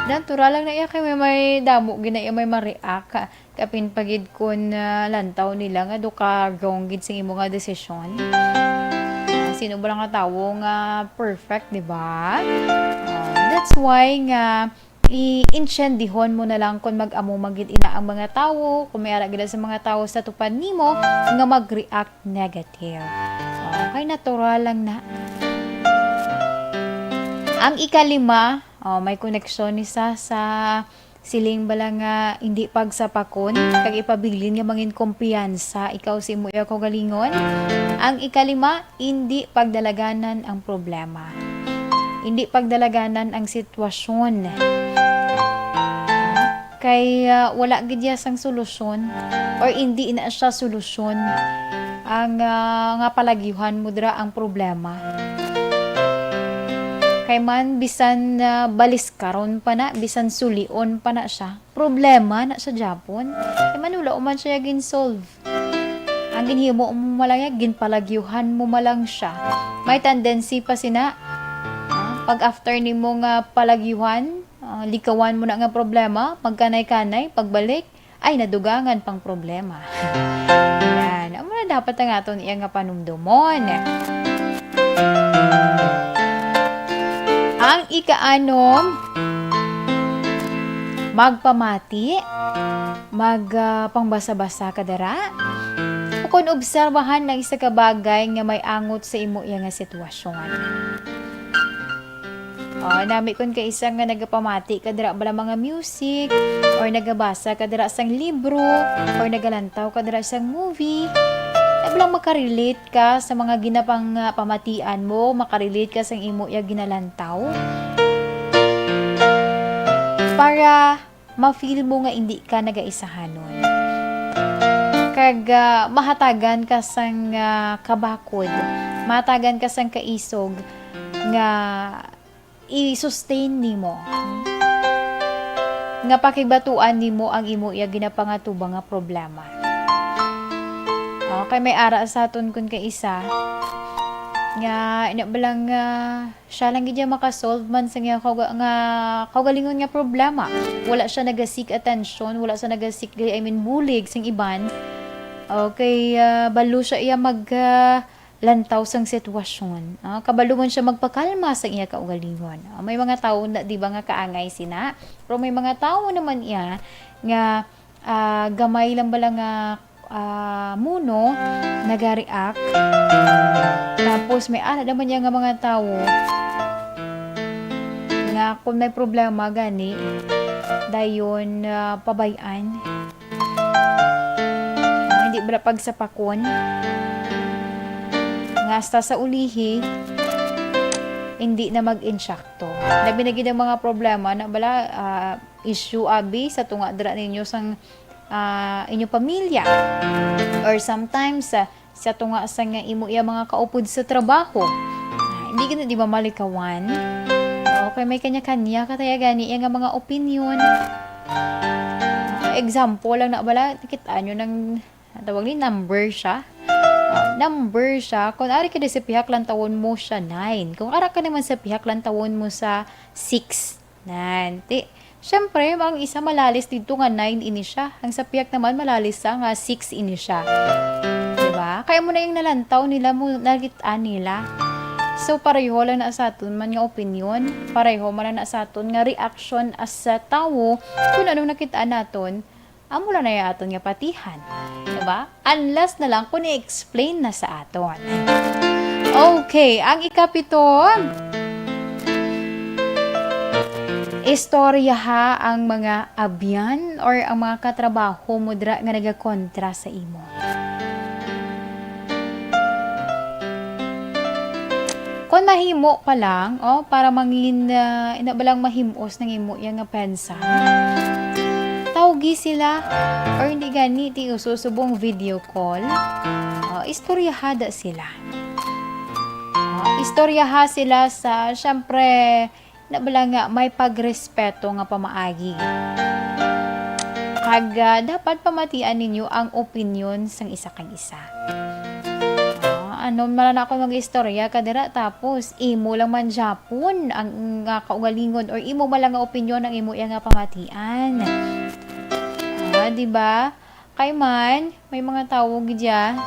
Natural lang na iya kay may, may damo gid na iya may ma-react. Kapin pa gid kun, ah, lantaw nila nga do ka wrong gid sa imo nga desisyon. Ah, sino ba lang nga tawo nga perfect, di ba? Ah, that's why nga i-intiendihon mo na lang kung mag-amo man gid ina ang mga tawo, kung may ara gid sa mga tawo sa tupad nimo nga mag-react negative. Okay, natural lang na. Ang ikalima, oh, may koneksyon ni sa, sa Siling bala nga indi pagsapakon kag ipabilin nga mangin kumpiyansa ikaw sa imo iya kaugalingon. Ang ikalima, indi pagdalaganan ang problema. Indi pagdalaganan ang sitwasyon. Kay, ah, wala gid iya sang solusyon or indi na siya solusyon ang, ah, nga palagyuhan mo dira ang problema. Kay man, bisan, ah, baliskaron pa na, bisan sulion pa na siya, problema na sa Japon. Kay man, wala man siya gin-solve. Ang ginhimo mo man lang yan, ginpalagyuhan mo man lang siya. May tendency pa sina, ah, pag after nimo nga palagyuhan, ah, likawan mo na nga problema, magkanay-kanay, pagbalik, ay, nadugangan pang problema. Yan. Amo na dapat ang aton iya nga panumdomon. Ang ikaanom, magpamati, mag, ah, pangbasa-basa ka dira. Ukon obserbahan ang isa ka bagay nga may angot sa imo iya nga sitwasyon. Oh, nami kon kaisa nga nagapamati ka dira bala mga music, or nagabasa ka dira sang libro, or nagalantaw ka dira sang movie. Ay, bala makarelate ka sa mga ginapang, ah, pamatian mo, makarelate ka sang imo iya ginalantaw. Para ma-feel mo nga indi ka nagaisahanon. Kag, ah, mahatagan ka sang, ah, kabakod, mahatagan ka sang kaisog nga i-sustain nimo, nga pakibatuan nimo ang imo iya ginapangatubang nga problema. Okay, may ara sa aton kun kaisa nga ina ba lang, ah, siya lang gid iya makasolve man sa iya kauga-, nga kaugalingon nga problema. Wala siya naga-seek attention, wala siya naga-seek, I mean, bulig sing iban. Okay, ah, balo siya iya mag, ah, lantaw sang sitwasyon. Ah, kabalo man siya magpakalma sang iya kaugalingon. Ah, may mga tawo na, di ba, nga kaangay sina? Pero may mga tawo naman iya nga, ah, gamay lang bala nga, ah, muno, nagareact. Tapos may ara naman iya nga mga tawo nga kung may problema gani, dayon, ah, pabay-an. Ah, hindi bala pagsapakon nga hasta sa ulihi, hindi na mag-insakto. Labi na gid ang mga problema na bala, ah, issue abi sa tunga dira ninyo sang, ah, inyo pamilya. Or sometimes, ah, sa tunga sa nga imo iya mga kaupod sa trabaho. Ah, hindi gid na di ba malikawan? Okay, may kanya-kanya ka tayo gani iya nga mga opinion. Ah, example lang na bala, nakita nyo nang, ang tawag ni, number siya. Ah, number siya. Kung ari ka di sa pihak lang tawon mo siya, nine. Kung ara ka naman sa pihak lang tawon mo sa six, nine. Ti, syempre, ang isa malalis dito nga nine ini siya. Ang sa pihak naman malalis sa nga six ini siya. Diba? Kaya mo na yung nalantaw nila, mo, nakit-an nila. So, pareho lang na sa aton man nga opinion, pareho man lang na sa aton nga reaction as sa tawo, kung ano nakit-an naton, amo lang na yung aton nga patihan. Diba? Unless na lang kung i-explain na sa aton. Okay, ang ikapito, istoryaha ang mga abyan or ang mga katrabaho mo dira nga nagakontra sa imo. Kung mahimo pa lang, oh, para mangin, ah, ina ba lang mahimos ng imo iya nga pensa. Tawgi sila, or hindi gani, ti uso subong video call. Oh, istoryaha da sila. Oh, istoryaha sila sa, syempre, na bala nga may pagrespeto nga pamaagi. Kag, ah, dapat pamatian ninyo ang opinyon sang isa kag isa. Ah, ano man na ako mag-istorya ka dira, tapos imo lang man japon ang nga kaugalingon or imo man lang nga opinyon ang imo iya nga pamatian. Ah, di ba? Kay man, may mga tawo gid ya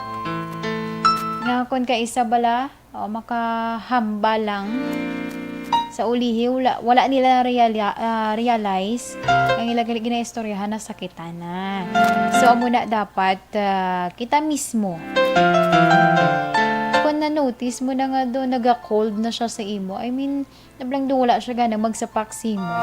nga kon kaisa bala, o, makahambal lang. Sa ulihi, wala, wala nila reali-, ah, realize ang ila gali ginaistoryahan, nasakitan na. So, amo na dapat, ah, kita mismo. Kung nanu-, notice mo na nga do, naga-cold na siya sa imo. I mean, nablang do wala siya gana magsapak sa imo.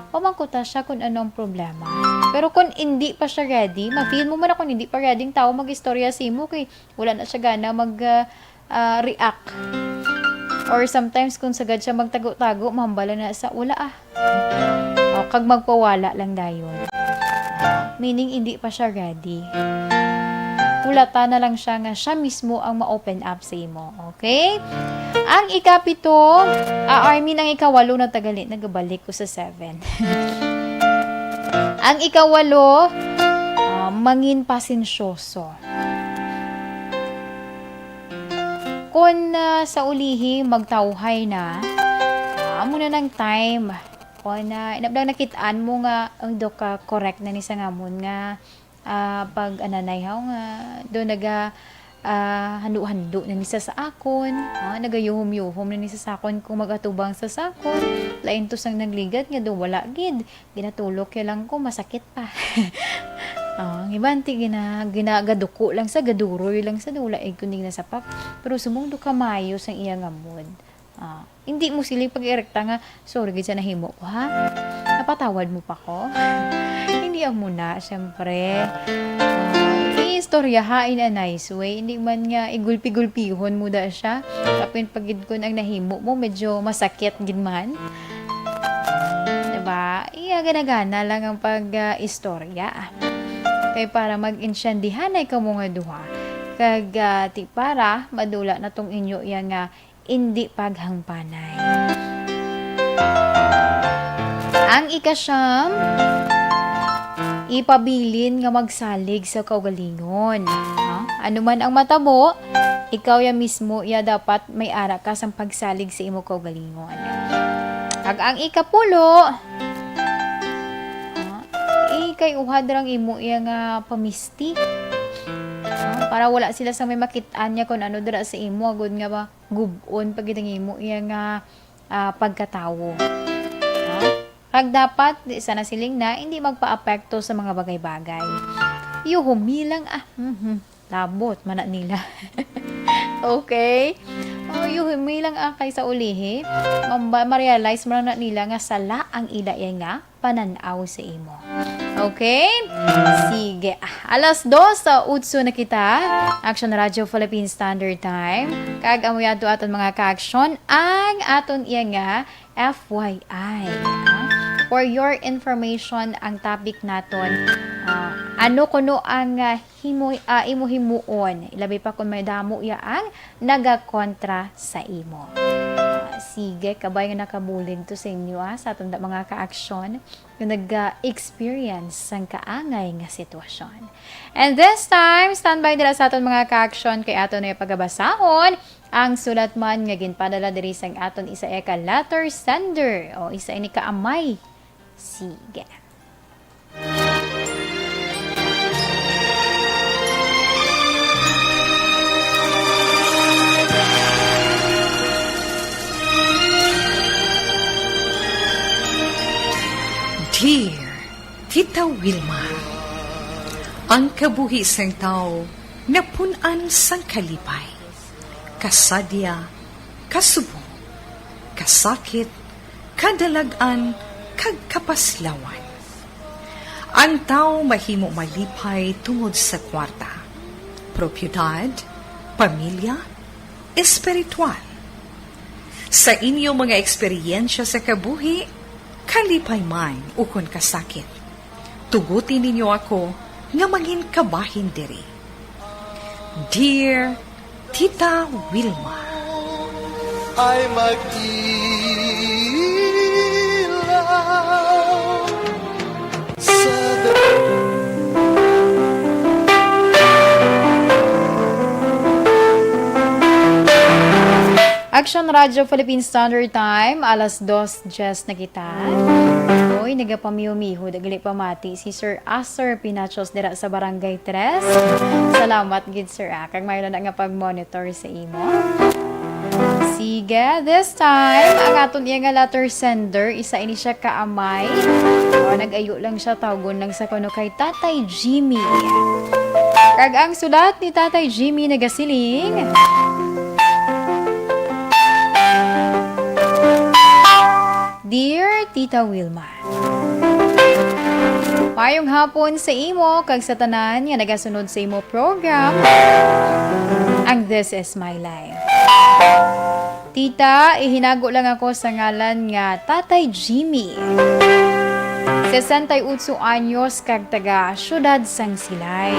Pamangkuta siya kung ano ang problema. Pero kung hindi pa siya ready, ma-feel mo man na kung hindi pa ready ang tao mag-istorya sa imo kay wala na siya gana mag, ah, ah, react. Or sometimes, kung sagad siya magtago-tago, mahambal na sa, "Wala, ah." O, kag magpawala lang dayon. Meaning, hindi pa siya ready. Hulata na lang siya nga siya mismo ang ma-open up sa imo. Okay? Ang ikapito, ah, I mean, ang ikawalo na tagali, nagabalik ko sa seven. Ang ikawalo, ah, mangin pasensyoso. Kon, ah, sa ulihi, magtawhay na, ah, amo na nang time. Kon, ah, inablang nakit-an mo nga, "Ay, do ka correct na ni sa ngamon nga, ah, pag-ananay haw nga, do naga, ah, hando-hando na ni sa, sa akon, ah, nagayuhom-yuhom na ni sa, sa akon kung mag-atubang sa, sa akon. Lain to sang nagligad nga do wala gid. Ginatulok ya lang ko, masakit pa." Ah, ang iban ti gina-, gina-, gaduko lang sa, gaduroy lang sa, do wala gid kundi nasapak. Pero sumong do kamayo sang iya nga mood. Ah, hindi mo sila pag-irekta nga, "Sorry gid sa nahimo ko, ha? Napatawad mo pa ko?" Hindi amo na, syempre. Ah, iistoryaha in a nice way. Hindi man nga igulpi-gulpihon mo da siya. Kapin pa gid kun ang nahimo mo, medyo masakit gid man. Diba? Iya, gana-gana lang ang pag, ah, istorya. Kay para mag-insyandihanay kamo nga duha. Kag, ah, ti para madula na tong inyo iya nga indi paghangpanay. Ang ikasyam, ipabilin nga magsalig sa kaugalingon. Ha? Ano man ang matabo, ikaw ya mismo ya dapat may ara ka sang pagsalig sa imo kaugalingon. Kag ang ikapulo, ha? Ikay-uha dira ang imo iya nga pamisti. Ha? Para wala sila sa may makit-an niya kung ano dira sa imo, agud nga ba gub-on pa gid ang imo iya nga, ah, pagkatawo. Ha? Kag dapat, di sana siling na, hindi magpaapekto sa mga bagay-bagay. Yuhumi lang, ah, mhm, labot man na nila. Okay? Oh, yuhumi lang, ah, kay sa ulihi, mamba-, ma-realize man na nila nga sala ang ila iya nga panan-aw sa imo. Okay? Sige. Ah, alas dos sa utso na kita. Action Radio Philippine Standard Time. Kag amo yadto aton mga ka-action ang aton iya nga F Y I, ah. For your information, ang topic naton, ah, ano kuno ang, ah, himo, ah, imo himuon, ilabi pa kung may damo ya ang nagakontra sa imo. Ah, sige, kabay nga nakabulig to sa inyo, ah, sa aton da mga ka-action nga nag-experience sang kaangay nga sitwasyon. And this time, standby dira sa aton mga ka-action kay aton na pagabasahon ang sulat man nga ginpadala diri sang aton isa ka letter sender o isa ini ka amay. Sige. Dear Tita Wilma, ang kabuhi sang tawo napun-an sang kalipay, kasadya, kasubong, kasakit, kadalag-an, kag kapaslawan. Ang tawo mahimo malipay tungod sa kwarta, propiedad, pamilya, espiritual. Sa inyo mga eksperyensya sa kabuhi, kalipay man ukon kasakit, tuguti ninyo ako nga mangin kabahin diri. Dear Tita Wilma. Ay mag-ilaw sa Action Radio Philippine Standard Time, alas dos diyes na kita. Oy, nagapamiho-miho, dagali pamati si Sir Acer Pinachos dira sa Barangay Tres. Salamat gid, sir, ah. Kag maayo na nga pag-monitor sa imo. Sige, this time, ang aton iya nga letter sender, isa ini siya ka amay. O, nag-ayo lang siya, tawgon lang sa kuno kay Tatay Jimmy. Kag ang sulat ni Tatay Jimmy nagasiling, Tita Wilma. Mayong hapon sa imo kag sa tanan nga nagasunod sa imo program, ang This Is My Life. Tita, ihinago lang ako sa ngalan nga Tatay Jimmy. Sesenta y ocho anyos kag taga Siyudad sang Silay.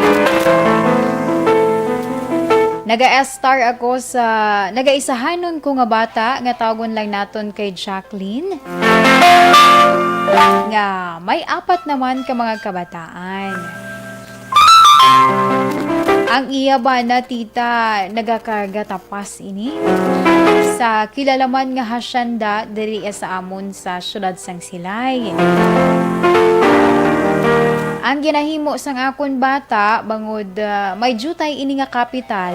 Naga-star ako sa nagaisahanon ko nga bata nga tawgon lang naton kay Jacqueline, nga may apat naman ka mga kabataan. Ang iya bana, tita, nagakarga tapas ini sa kilala man nga hacienda diri sa amon sa siyudad sang Silay. Ang ginahimo sang akon bata, bangod, ah, may diutay ini nga kapital,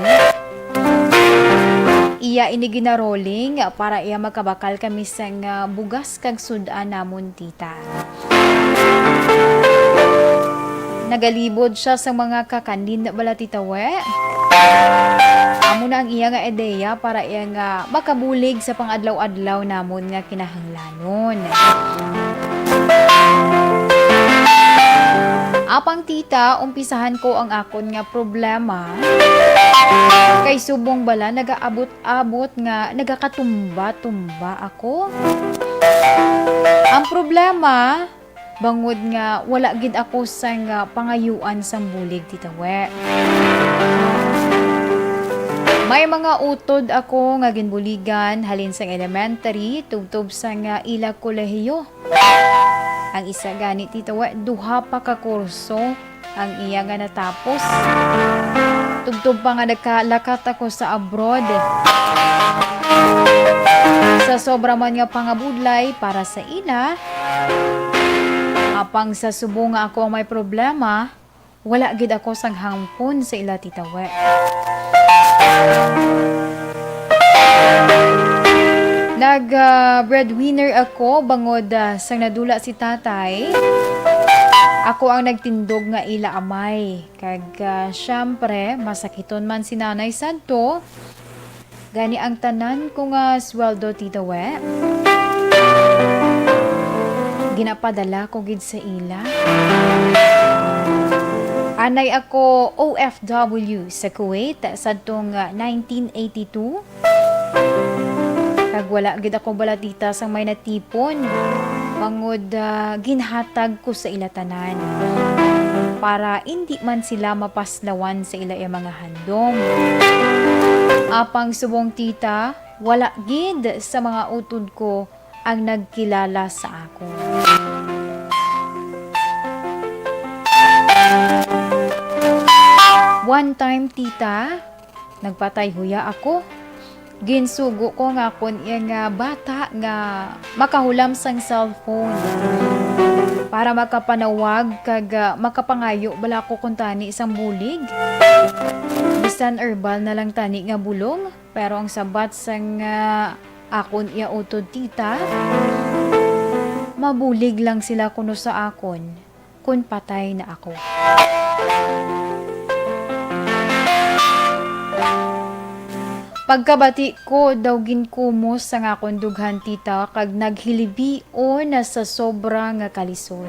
iya ini ginaroling para iya makabakal kami sang, ah, bugas kag sud-an namon, tita. Nagalibod siya sa mga kakanin bala, tita, we. Amo na ang iya nga ideya para iya nga makabulig sa pang-adlaw-adlaw namon nga kinahanglanon. Apang, tita, umpisahan ko ang akon nga problema. Kay subong bala nagaabot-abot nga nagakatumba-tumba ako. Ang problema, bangod nga wala gid ako sang, ah, pangayuan sang bulig, tita, we. May mga utod ako nga ginbuligan halin sang elementary tubtob sang, ah, ila kolehiyo. Ang isa gani, tita, we, duha pa ka kurso ang iya nga natapos. Tubtob pa nga nagkalakat ako sa abroad. Sa sobra man nga pangabudlay para sa ila, apang sa subong nga ako ang may problema, wala gid ako sang hangpon sa ila, tita, we. Nag, ah, breadwinner ako bangod, ah, sang nadula si tatay. Ako ang nagtindog nga ila amay. Kag, ah, siyempre, masakiton man si nanay sadto. Gani ang tanan ko nga sweldo, tita, we, ginapadala ko gid sa ila. Anay ako O F W sa Kuwait sadtong, ah, nineteen eighty-two. Kag wala gid ako bala, tita, sang may natipon, bangod, ah, ginhatag ko sa ila tanan para indi man sila mapaslawan sa ila, iya mga handom. Apang subong, tita, wala gid sa mga utod ko ang nagkilala sa akon. One time, tita, nagpatayhuya ako. Ginsugo ko ang akon iya nga bata nga makahulam sang cellphone para makapanawag kag, ah, makapangayo bala ko kuntani sang bulig. Bisan herbal na lang tani nga bulong, pero ang sabat sang, ah, akon iya utod, tita, mabulig lang sila kuno sa akon kon patay na ako. Pagkabati ko daw ginkumos sang akon dughan, tita, kag naghilibion na sa sobra nga kalisod.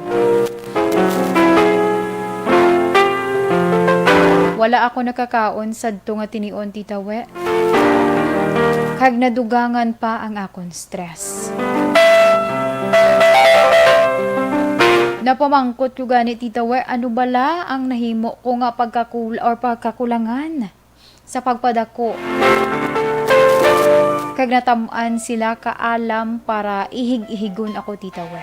Wala ako nakakaon sadto nga tinion, tita, we. Kag nadugangan pa ang akon stress. Napamangkot ko gani, tita, we, ano bala ang nahimo ko nga pagkakul-, or pagkakulangan sa pagpadako. Kag natam-an sila kaalam para ihig-ihigon ako, tita, we.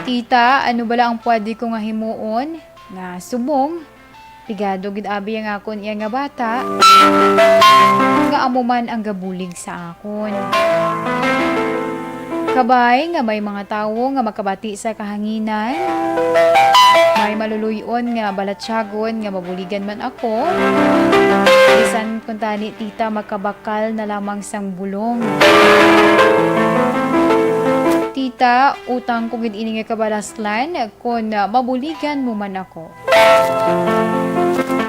Tita, ano bala ang pwede ko nga himuon nga subong pigado gid abi ang akon iya nga bata, nga amo man ang gabulig sa akon. Kabay nga may mga tawo nga makabati sa kahanginan, may maluluy-on nga balatyagon nga mabuligan man ako, bisan kuntani, tita, makabakal na lamang sang bulong. Tita, utang ko gid ini nga kabalaslan kon, ah, mabuligan mo man ako.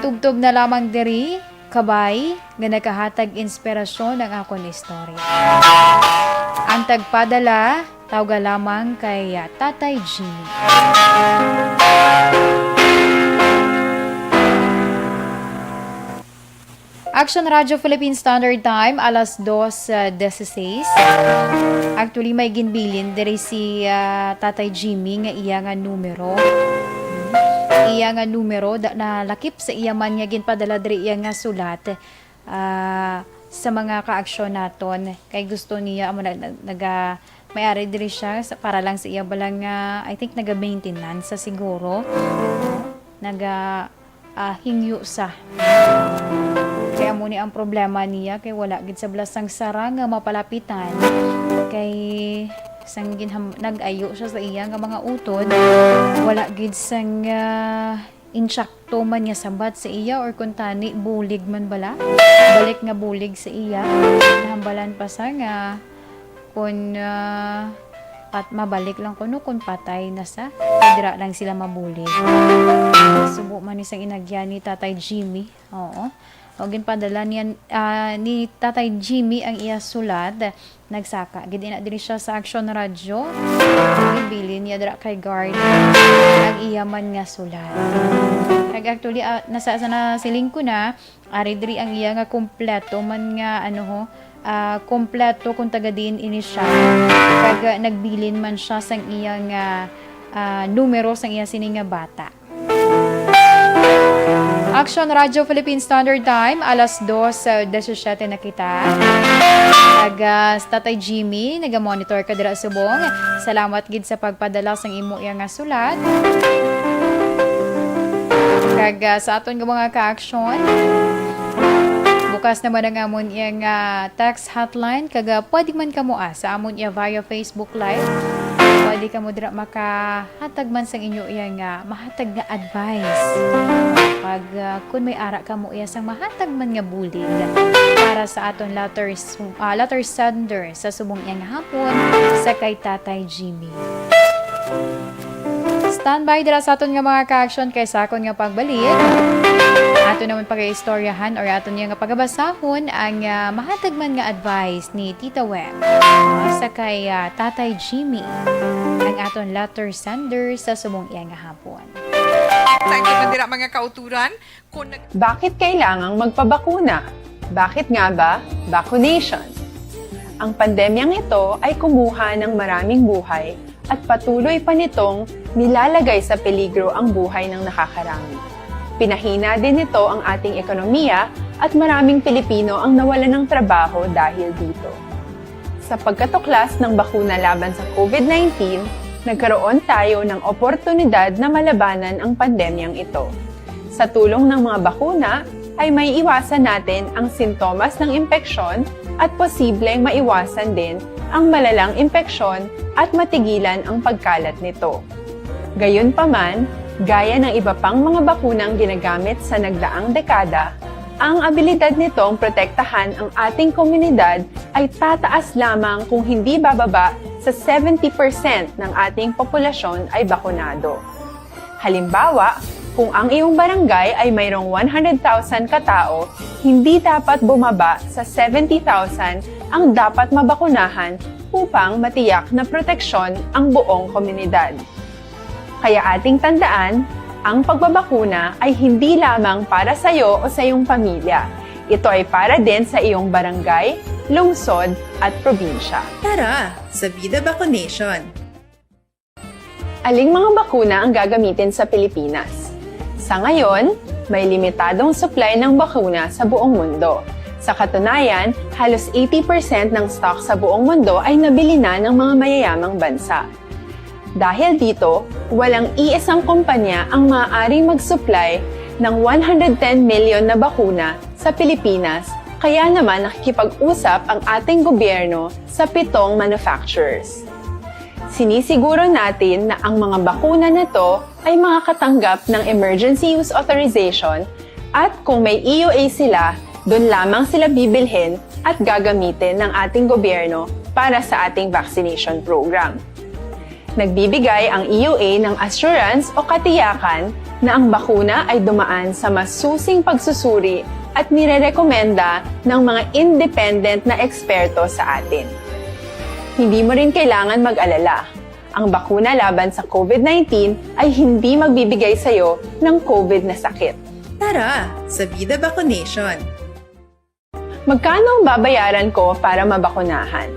Tubtob na lamang diri, Kabay nga nagahatag inspirasyon ang akon istorya. Ang tagpadala, tawga lamang kay, ah, Tatay Jimmy. Action Radio Philippine Standard Time, alas dos, ah, dieciséis. Actually, may ginbilin diri si, ah, Tatay Jimmy nga iya nga numero. Iya nga numero, da-, nalakip sa iya man nga ginpadala diri iya nga sulat, ah, sa mga kaaksyon naton. Kay gusto niya, amo na, nag-, naga-, may ari diri siya sa, para lang sa iya bala nga, I think, naga-maintenance sa siguro. Naga, ah, hingyo sa. Kaya amo ni ang problema niya, kay wala gid sa bala sang sara nga mapalapitan. Kay sang ginham-, nag-ayo siya sa iya nga mga utod, wala gid sang, ah, insakto man nga sabat sa iya, or kung tani, bulig man bala. Balik nga bulig sa iya. Nahambalan pa sa nga kung, ah, pat-, mabalik lang kuno kung patay na sa, kay dira lang sila mabulig. Subo man ni sang inagyan ni Tatay Jimmy. Oo. O, ginpadala niya, ah, ni Tatay Jimmy ang iya sulat. Nagsaka gid ina diri siya sa Action Radio. Ginbilin niya dira kay guard ang iya man nga sulat. Kag actually, ah, nasa, sa nasiling ko na, ari diri ang iya nga kompleto man nga, ano ho, ah, kompleto kung taga diin ini siya. Kag, ah, nagbilin man siya sang iya nga, ah, numero sang iya sini nga bata. Action Radio Philippine Standard Time, alas dos, ah, diecisiete na kita. Kag, ah, si Tatay Jimmy, naga-monitor ka dira subong. Salamat gid sa pagpadala sang imo iya nga sulat. Kag, ah, sa aton nga mga ka-aksyon, bukas naman ang amon iya nga text hotline, kag, ah, pwede man kamo, ah, sa amon iya via Facebook Live. Pwede kamo dira makahatag man sang inyo iya nga mahatag nga advice. Pag, ah, kun may ara kamo iya sang mahatag man nga bulig para sa aton letters, ah, letter sender sa subong iya nga hapon, sa kay Tatay Jimmy. Standby dira sa aton nga mga ka-aksyon, kay sa akon nga pagbalik, ato naman pag-iistoryahan or aton nga pagabasahon ang, ah, mahatag man nga advice ni Tita Web, ah, sa kay, ah, Tatay Jimmy, ang aton letter sender sa subong iya nga hapon. Thank you, dira, mga kauturan. Kung nag- Bakit kailangang magpabakuna? Bakit nga ba vaccination? Ang pandemyang ito ay kumuha ng maraming buhay at patuloy pa nitong nilalagay sa peligro ang buhay ng nakakarami. Pinahina din nito ang ating ekonomiya at maraming Pilipino ang nawalan ng trabaho dahil dito. Sa pagkatuklas ng bakuna laban sa COVID nineteen, nagkaroon tayo ng oportunidad na malabanan ang pandemyang ito. Sa tulong ng mga bakuna, ay maiiwasan natin ang sintomas ng impeksyon at posibleng maiwasan din ang malalang impeksyon at matigilan ang pagkalat nito. Gayunpaman, gaya ng iba pang mga bakunang ginagamit sa nagdaang dekada, ang abilidad nitong protektahan ang ating komunidad ay tataas lamang kung hindi bababa sa seventy percent ng ating populasyon ay bakunado. Halimbawa, kung ang iyong barangay ay mayroong one hundred thousand katao, hindi dapat bumaba sa seventy thousand ang dapat mabakunahan upang matiyak na proteksyon ang buong komunidad. Kaya ating tandaan, ang pagbabakuna ay hindi lamang para sa iyo o sa iyong pamilya. Ito ay para din sa iyong barangay, lungsod, at probinsya. Tara, sa Vida Vaccination! Aling mga bakuna ang gagamitin sa Pilipinas? Sa ngayon, may limitadong supply ng bakuna sa buong mundo. Sa katunayan, halos eighty percent ng stock sa buong mundo ay nabili na ng mga mayayamang bansa. Dahil dito, walang iisang kumpanya ang maaaring mag-supply ng one hundred ten million na bakuna sa Pilipinas, kaya naman nakikipag-usap ang ating gobyerno sa pitong manufacturers. Sinisiguro natin na ang mga bakuna na to ay makakatanggap ng emergency use authorization, at kung may E U A sila, doon lamang sila bibilhin at gagamitin ng ating gobyerno para sa ating vaccination program. Nagbibigay ang E U A ng assurance o katiyakan na ang bakuna ay dumaan sa masusing pagsusuri at nirerekomenda ng mga independent na eksperto sa atin. Hindi mo rin kailangan mag-alala. Ang bakuna laban sa COVID nineteen ay hindi magbibigay sa iyo ng COVID na sakit. Tara sa Vida Vacunation! Magkano ang babayaran ko para mabakunahan?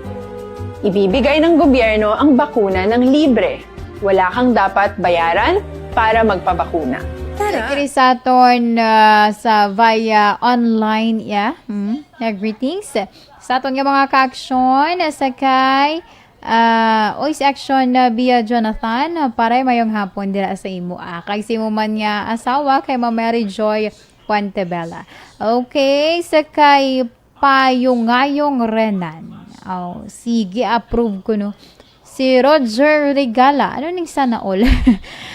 Ibibigay ng gobyerno ang bakuna ng libre. Wala kang dapat bayaran para magpabakuna. Tara! Diri sa aton, ah, sa via online, yeah. Hmm? Na greetings. Sa aton nga mga ka-aksyon, sa kay, ah, oy, si Aksyon, ah, via Jonathan, ah, paray, mayong hapon dira sa imo, ah. Kag sa imo man nga asawa, kay Ma'am Mary Joy Puentebella. Okay, sa kay Payungayong Renan. Oh, sige, approve ko, no. Si Roger Regala. Ano ning sana all?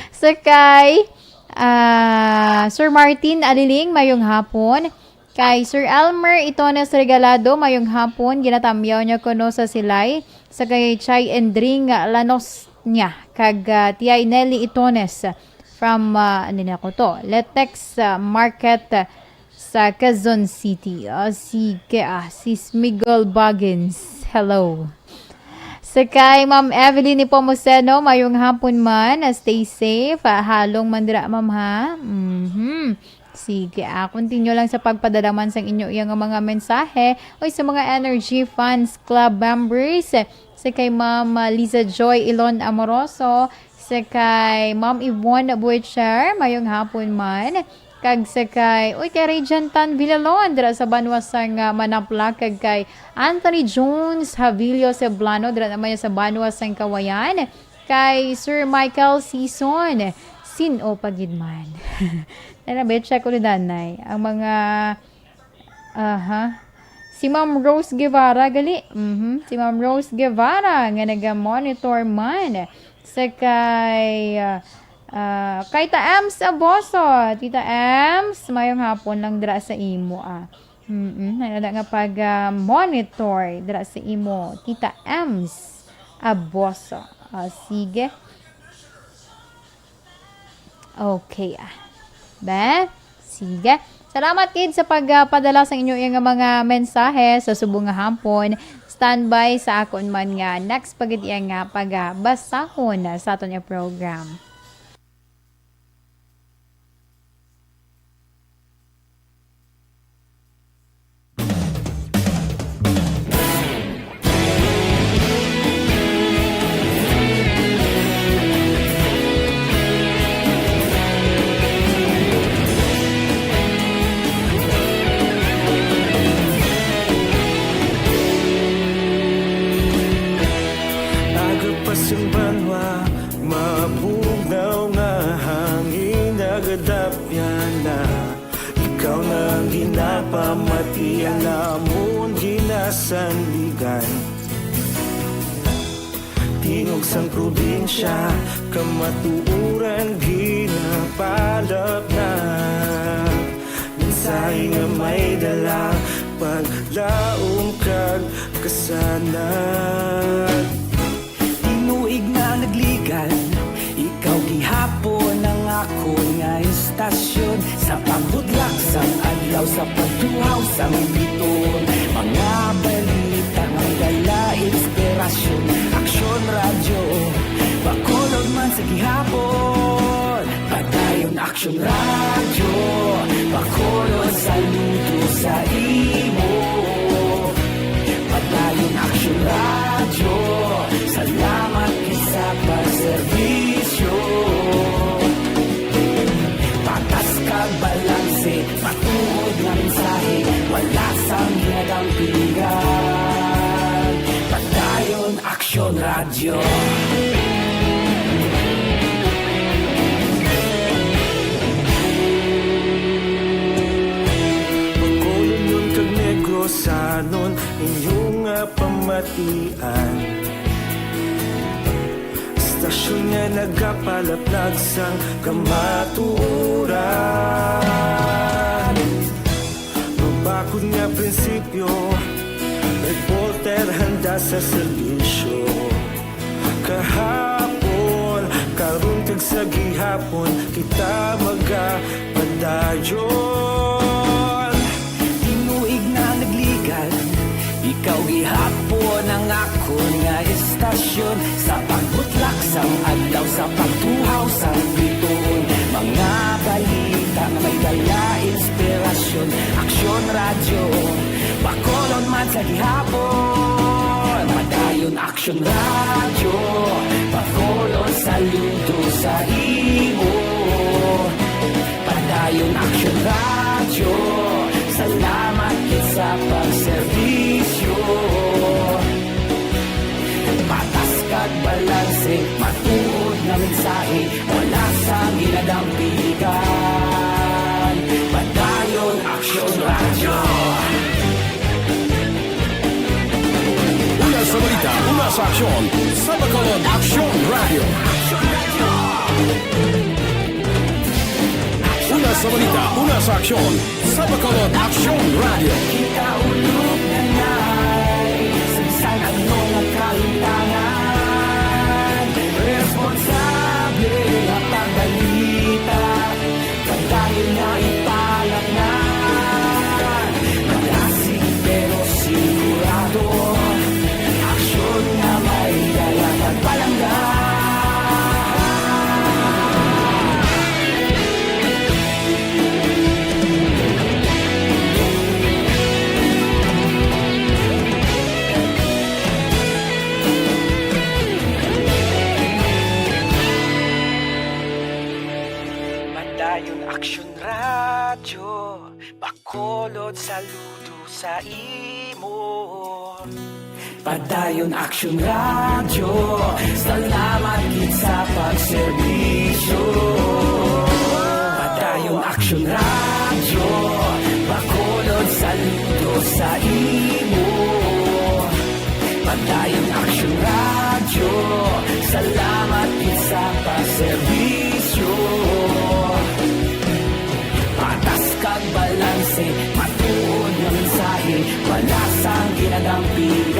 Sa kay, ah, Sir Martin Aliling, mayong hapon. Kay Sir Elmer Itones Regalado, mayong hapon. Ginatamyaw niya kuno sa silay. Sa kay Chay Endring Lanos niya. Kag, ah, Tiyay Nelly Itones from, ah, ano na ko to? Letex, ah, Market, ah, sa Quezon City. Ah, sige, ah, si Smigol Buggins. Hello. Sa kay Ma'am Evelyn Nepomuceno, mayong hapon man. Ah, stay safe. Ah, halong man dira, ma'am, ha? Mhm. Sige, ah, continue lang sa pagpadala man sang inyo iya nga mga mensahe. Oy, sa mga Energy Fans Club members, sa kay Ma'am, ah, Liza Joy Ilon Amoroso, sa kay Ma'am Yvonne Butcher, mayong hapon man. Kag sa kay, uy, kay Regent Tan Villalon, dira sa banwa sang, ah, Manapla, kag kay Anthony Jones Havilio Ceblano, dira naman niya sa banwa sang Kawayan. Kay Sir Michael Sison, sin-o pa gid man. Nara, bet, check ulit, danay. Ang mga, aha. Si Ma'am Rose Guevara, gali. Mhm. Si Ma'am Rose Guevara, nga naga-monitor man. Sa kay, ah, ah, kay Ta Ems Aboso. Tita Ems, mayong hapon lang dira sa imo, ah. Mm-mm. Ano na nga pag, ah, monitor dira sa imo, Tita Ems Aboso. Ah, sige. Okay, ah. Be? Sige. Salamat gid sa pagpadala sa inyo nga mga mensahe sa subong nga hapon. Standby sa akon man nga next pa gid iya nga pagbasahon sa aton nga program. Aga pa sang banwa, mabugnaw nga hangin nagadapyan na. Ikaw na ang ginapamati, ang amon ginasandigan. Tingog sang probinsya, kamatuoran ginapalapnag. Mensahe nga may dala, paglaom kag kasanag. Tinuig na nagligal, ikaw gihapon ang akon nga istasyon. Sa pagbudlak sang adlaw, sa pagtuhaw sang biton, mga balita may dala inspirasyon. Aksyon Radyo, Bacolod man sa gihapon. Padayon Aksyon Radyo, Bacolod, saludo sa imo. Padayon Aksyon Radyo, salamat gid sa pagserbisyo. Patas kag balanse, matuod nga mensahe, wala sang ginadampingan. Padayon Aksyon Radyo. Bacolodnon kag Negrosanon, inyo nga pamatian. Istasyon nga nagapalaplag sang kamatuoran. Mabakod nga prinsipyo, reporter handa sa serbisyo. Kahapon, karon kag sa gihapon, kita magapadayon. Radyo, Bacolod man sa gihapon. Padayon Aksyon Radyo, Bacolod saludo sa imo. Padayon Aksyon Radyo, salamat gid sa pagserbisyo. Patas kag balanse, matuod nga mensahe, wala sang ginadampigan. Padayon Aksyon Radyo. Una sa balita, una sa aksyon, sa Bacolod Aksyon Radyo. Una sa balita, una sa aksyon, sa Bacolod Aksyon Radyo. Kita ulog na ngay, sa bisan ano nga kalimtangan, responsable nga pagbalita, padayon nga ipalangnan. Malasig pero sigurado, aksyon nga may dala kag palangga. Padayon Aksyon Radyo, Bacolod saludo sa imo. Padayon Aksyon Radyo, salamat gid sa pagserbisyo. Padayon Aksyon Radyo, Bacolod saludo sa imo. Padayon Aksyon Radyo, salamat gid sa pagserbisyo. Patas kag balanse, matuod nga mensahe, wala sang ginadampigan.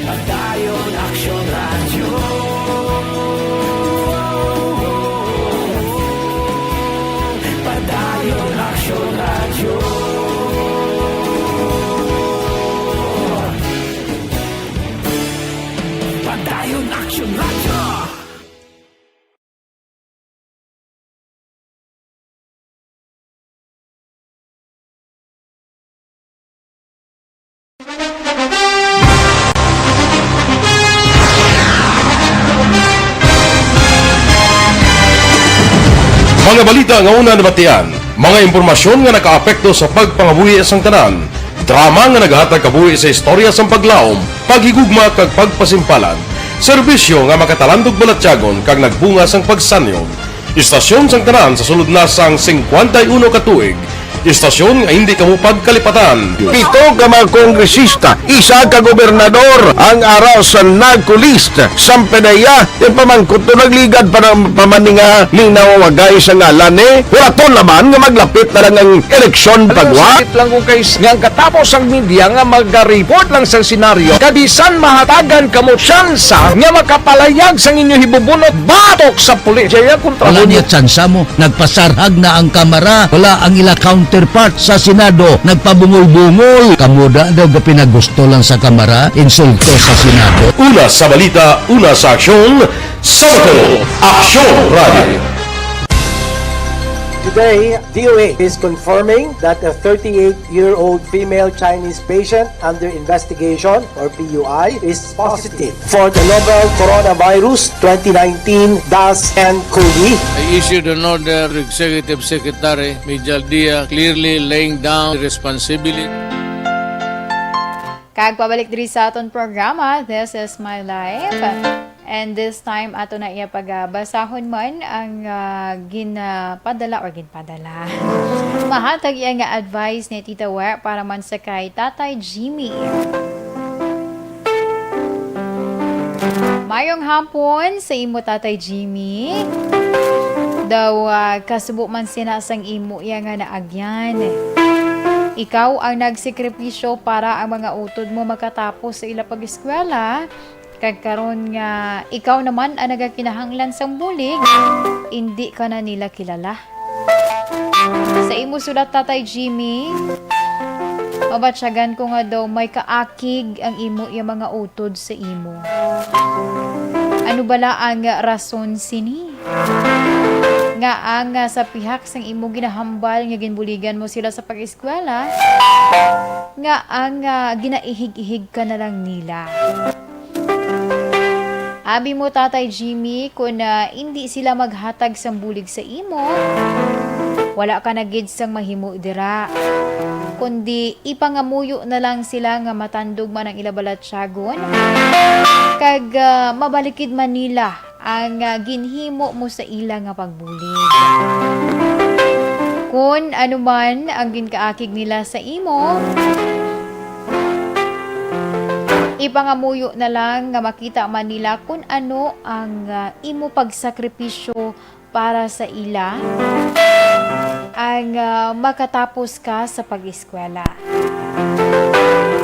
Padayon Aksyon Radyo. Padayon Aksyon Radyo. Padayon Aksyon Radyo. Mga balita nga una nabatian, mga impormasyon nga nakaapekto sa pagpangabuhi sang tanan, drama nga nagahatag kabuhi sa istorya sang paglaom, paghigugma kag pagpasimpalan, serbisyo nga makatalandog balatyagon kag nagbunga sang pagsanyog. Istasyon sang tanan sa sulod na sang singkwenta y uno ka tuig. Istasyon nga hindi kamo pagkalipatan. Pito ka mga kongresista, isa ka gobernador ang ara sa NARCO list. Sampanaya, ipamangkot to nagligad pa ng pamaninga ni nawawagay sa ngalan ni Huraton naman nga maglapit na lang ang eleksyon pagwa. Sakit lang ko kay s-, nga ang katapos ang media nga magaripot lang sa senaryo. Kabisan mahatagan kamo tsansa nga makapalayag sang inyo hibubunot batok sa pulis. Jaya kontra Wala mo. Niya tsansa mo. Nagpasarhag na ang Kamara. Wala ang ila counterpart sa Senado. Nagpabungol-bungol. Kamo da daw ga pinagusto lang sa Kamara. Insulto sa Senado. Una sa balita, una sa aksyon, sa Bacolod Aksyon Radio. Today, D O H is confirming that a thirty-eight-year-old female Chinese patient under investigation, or P U I, is positive for the novel Coronavirus twenty nineteen dash N COVID. I issued an order to Executive Secretary Mijal Dia, clearly laying down the responsibility. Kag pabalik diri sa aton programa, This is My Life. And this time, ato na iya pagabasahon man ang, ah, ginapadala or ginpadala. Mahatag iya nga advice ni Tita Wer para man sa kay Tatay Jimmy. Mayong hapon sa imo, Tatay Jimmy. Daw, ah, kasubo man sina sang imo iya nga naagyan. Ikaw ang nagsakripisyo para ang mga utod mo makatapos sa ila pag-eskwela. Kag karon nga ikaw naman ang nagakinahanglan sang bulig, indi ka na nila kilala. Sa imo sulat, Tatay Jimmy, mabatyagan ko nga daw may kaakig ang imo iya mga utod sa imo. Ano bala ang rason sini? nga ang, ah, sa pihak sang imo ginahambal nga ginbuligan mo sila sa pag-eskwela, nga ang, ah, ginaihig-ihig ka na lang nila. Abi mo, Tatay Jimmy, kun, ah, indi sila maghatag sang bulig sa imo, wala ka na gid sang mahimo dira, kundi ipangamuyo na lang sila nga matandog man ang ila balatyagon, kag, ah, mabalikid man nila ang, ah, ginhimo mo sa ila nga pagbulig. Kun ano man ang ginkaakig nila sa imo, ipangamuyo na lang nga makita man nila kun ano ang, ah, imo pagsakripisyo para sa ila, ang, ah, makatapos ka sa pag-eskwela.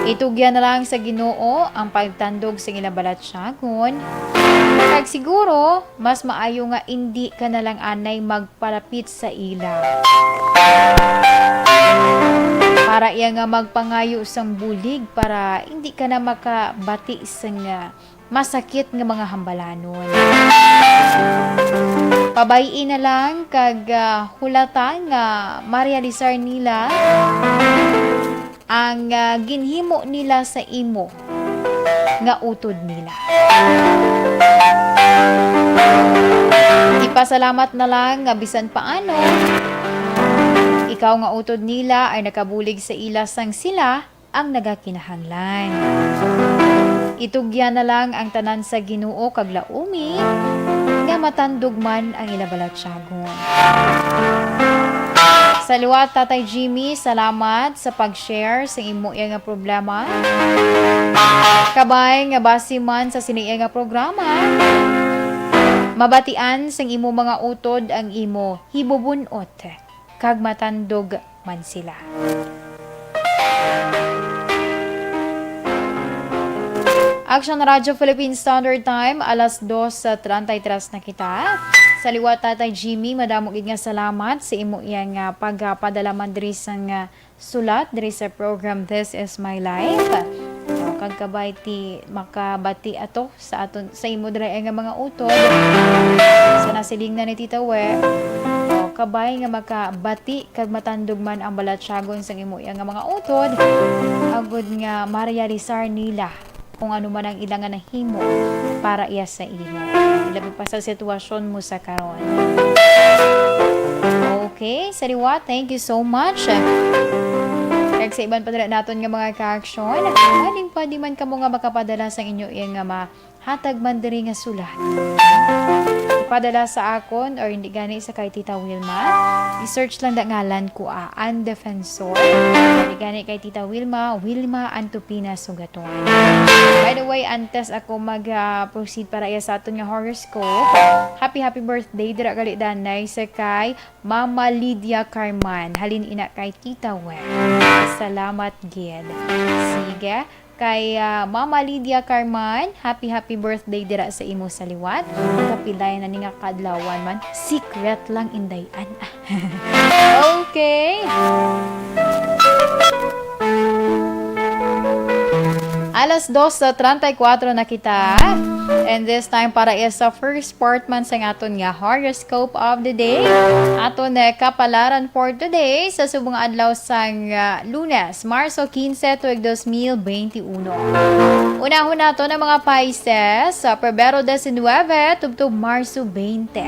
Itugyan na lang sa Ginoo ang pagtandog sa ilang balatyagon. Kag siguro, mas maayo nga indi ka na lang anay magpalapit sa ila, para iya nga magpangayo sang bulig, para indi ka na makabati sang, ah, masakit nga mga hambalanon. Pabay-i na lang kag, ah, hulata nga marealisar nila ang, ah, ginhimo nila sa imo nga utod nila. Ipasalamat na lang nga bisan paano, ikaw nga utod nila ay nakabulig sa ila sang sila ang nagakinahanglan. Itugyan na lang ang tanan sa Ginoo kag laumi nga matandog man ang ila balatyagon. Sa liwat, Tatay Jimmy, salamat sa pag-share sa imo iya nga problema. Kabay nga basi man sa sini iya nga programa, mabatian sang imo mga utod ang imo hibubun-ot, kag matandog man sila. Action Radio Philippine Standard Time, alas dos sa treinta y tres na kita. Sa liwat, Tatay Jimmy, madamo gid nga salamat sa imo iya nga pagpadala man diri sang, ah, sulat diri sa program This Is My Life. O, kag kabay ti makabati ato sa aton, sa imo diri nga mga utod. Sa nasiling na ni Tita We, o, kabay nga makabati kag matandog man ang balatyagon sang imo iya nga mga utod, agud nga marealisar nila kung ano man ang ila nga nahimo para iya sa imo. Ilabi pa sa sitwasyon mo sa karon. Okay, sa liwat, thank you so much. Kag sa iban pa dira naton nga mga ka-action, pwedeng pwede man kamo nga makapadala sang inyo iya nga mahatag man diri nga sulat. Ipadala sa akon or hindi gani sa kay Tita Wilma. I-search lang da ngalan ko, ah, Ann Defensor. Hindi gani kay Tita Wilma, Wilma Antupina Sugaton. By the way, antes ako mag, ah, proceed para iya sa aton nga horoscope, happy, happy birthday dira gali danay sa kay Mama Lydia Carman. Halin ina kay Tita Wen. Salamat gid. Sige. Kay, ah, Mama Lydia Carman, happy, happy birthday dira sa imo sa liwat. Kapilay na ni nga kaadlawan man, secret lang, Inday Ann. Okay. Alas dos sa treinta y cuatro na kita. And this time, para iya sa first part man sa aton nga horoscope of the day. Aton, eh, kapalaran for today sa subong nga adlaw sang, ah, Lunes, Marso quince, tuig dos mil veintiuno. Unahon nato ang mga Pisces sa Pebrero diecinuebe tubtob Marso veinte.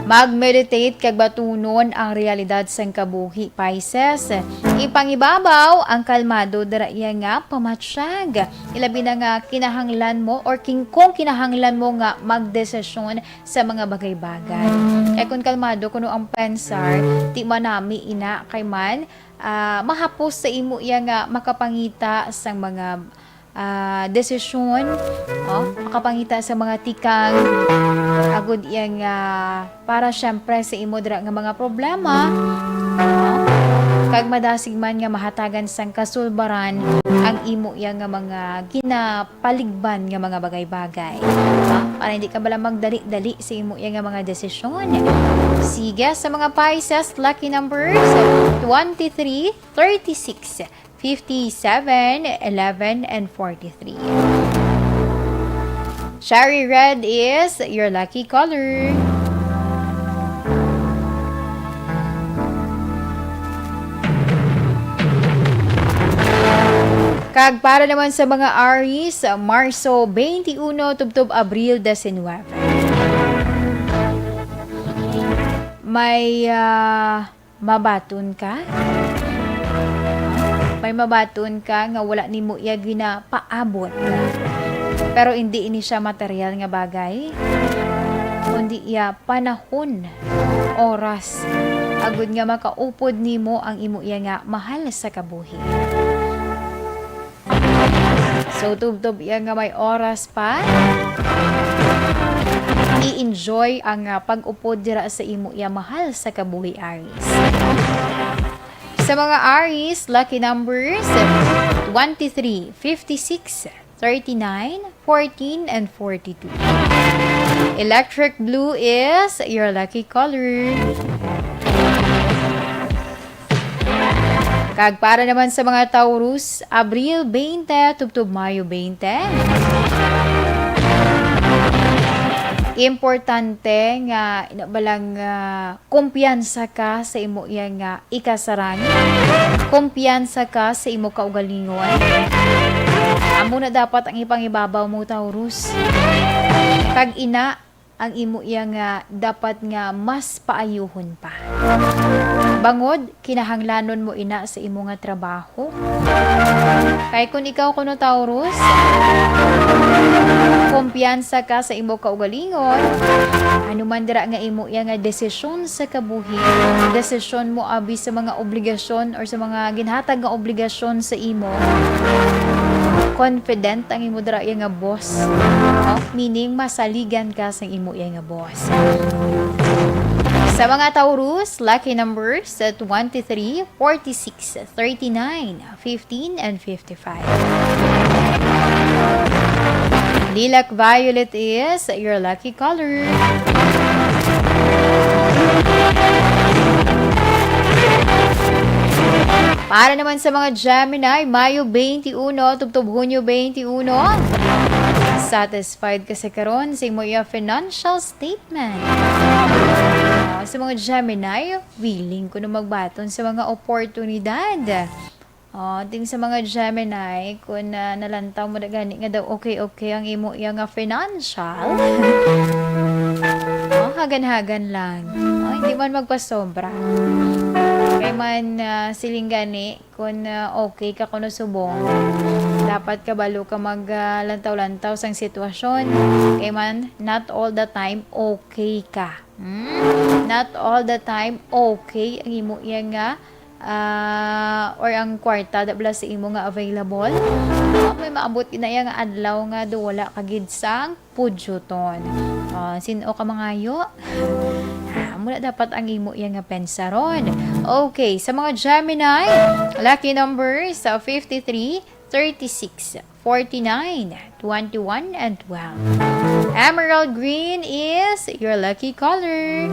Mag-meditate kag batunon ang realidad sang kabuhi, Pisces. Ipangibabaw ang kalmado dira iya nga pamatyag. Ilabi na nga kinahanglan mo or kin-, kung kinahanglan mo nga magdesisyon sa mga bagay-bagay. Kay kung kalmado kuno ang pensar, ti manami ina kay man, ah, mahapos sa imo iya nga makapangita sang mga, ah, desisyon, oh, makapangita sa mga tikang agud iya nga para siyempre sa imo dira nga mga problema, oh, kag madasig man nga mahatagan sang kasulbaran ang imo iya nga mga gina- paligban nga mga bagay-bagay. Ah, para hindi ka bala magdali-dali sa imo iya nga mga desisyon. Sige, sa mga Pisces, lucky numbers, twenty-three, thirty-six, fifty-seven, eleven, and forty-three. Cherry red is your lucky color. Kag para naman sa mga Aries, Marso twenty-one tubtob Abril nineteen. May, ah, mabaton ka? May mabaton ka nga wala nimo iya ginapaabot. Pero hindi ini siya material nga bagay, kundi iya panahon, oras, agud nga makaupod nimo ang imo iya nga mahal sa kabuhi. So, tubtob iya nga may oras pa, i-enjoy ang, ah, pag-upod dira sa imo iya mahal sa kabuhi, Aries. Sa mga Aries, lucky numbers, twenty-three, fifty-six, thirty-nine, fourteen, and forty-two. Electric blue is your lucky color. Kag para naman sa mga Taurus, Abril twenty tubtob Mayo twenty. Importante nga ina ba lang, ah, kumpiyansa ka sa imo iya nga ikasarang. Kumpiyansa ka sa imo kaugalingon. Amo na dapat ang ipangibabaw mo, Taurus. Kag ina, ang imo iya nga dapat nga mas paayuhon pa. Bangod, kinahanglanon mo ina sa imo nga trabaho. Kay kun ikaw kuno, Taurus, kumpiyansa ka sa imo kaugalingon, ano man dira nga imo iya nga desisyon sa kabuhi, desisyon mo abi sa mga obligasyon or sa mga ginhatag nga obligasyon sa imo, confident ang imo dira iya nga boss. Oh, meaning, masaligan ka sang imo iya nga boss. Sa mga Taurus, lucky numbers, twenty-three, forty-six, thirty-nine, fifteen, and fifty-five. Lilac violet is your lucky color. Para naman sa mga Gemini, Mayo twenty-one tubtob Hunyo twenty-one. Satisfied ka sa karon sa imo iya financial statement. Ah, sa mga Gemini, willing kuno magbaton sa mga oportunidad. Oh, ting sa mga Gemini, kung, ah, nalantaw mo na gani nga daw okay-okay ang imo iya nga financial, oh, hagan-hagan lang. Oh, hindi man magpasobra. Kay man, ah, siling gani, kung, ah, okay ka kuno subong, dapat kabalo ka mag, ah, lantaw-lantaw sang sitwasyon. Kay man, not all the time okay ka. Hmm? Not all the time okay ang imo iya nga, ah, or ang kwarta da bala sa imo nga available. Ah, may maabot na iya nga adlaw nga do wala ka gid sang pudyoton. Ah, sin-o ka mangayo? Ah, amo na dapat ang imo iya nga pensaron. Okay, sa mga Gemini, lucky numbers sa fifty-three, thirty-six, forty-nine, twenty-one, and twelve. Emerald green is your lucky color.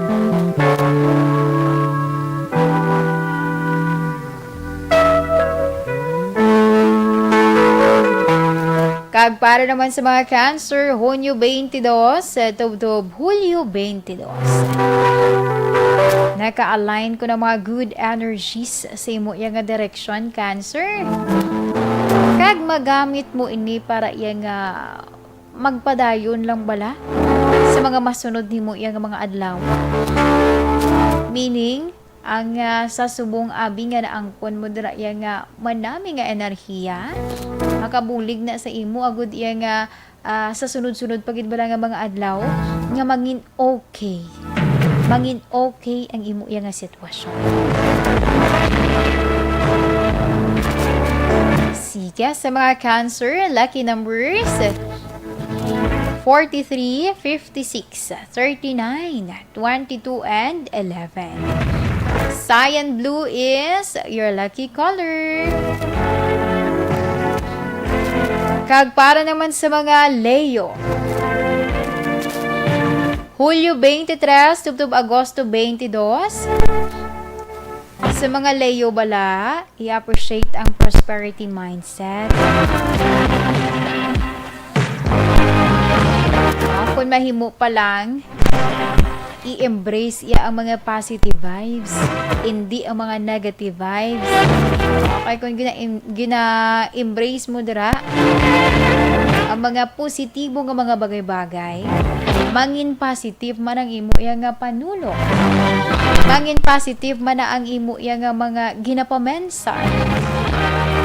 Kag para naman sa mga Cancer, Hunyo twenty-two, eh, tubtob Hulyo twenty-two. Naka-align ko ng mga good energies sa imo iya nga direksyon, Cancer. Kag magamit mo ini para iya nga magpadayon lang bala sa mga masunod nimo iya nga mga adlaw. Meaning, ang, ah, sa subong abi nga naangkon mo dira iya nga manami nga enerhiya, makabulig na sa imo agud iya nga, ah, sa sunod-sunod pa gid bala nga mga adlaw nga mangin okay. Mangin okay ang imo iya nga sitwasyon. Sige, sa mga Cancer, lucky numbers, forty-three, fifty-six, thirty-nine, twenty-two, and eleven. Cyan blue is your lucky color. Kag para naman sa mga Leo, Hulyo twenty-three tubtob Agosto twenty-two. Sa mga Leo bala, i-appreciate ang prosperity mindset. Kung mahimo pa lang, i-embrace iya ang mga positive vibes, hindi ang mga negative vibes. Okay, kung gina-, gina-embrace mo dira ang mga positibo nga mga bagay-bagay, mangin positive man ang imo iya nga panulong. Mangin positive man na ang imo iya nga mga ginapamensa.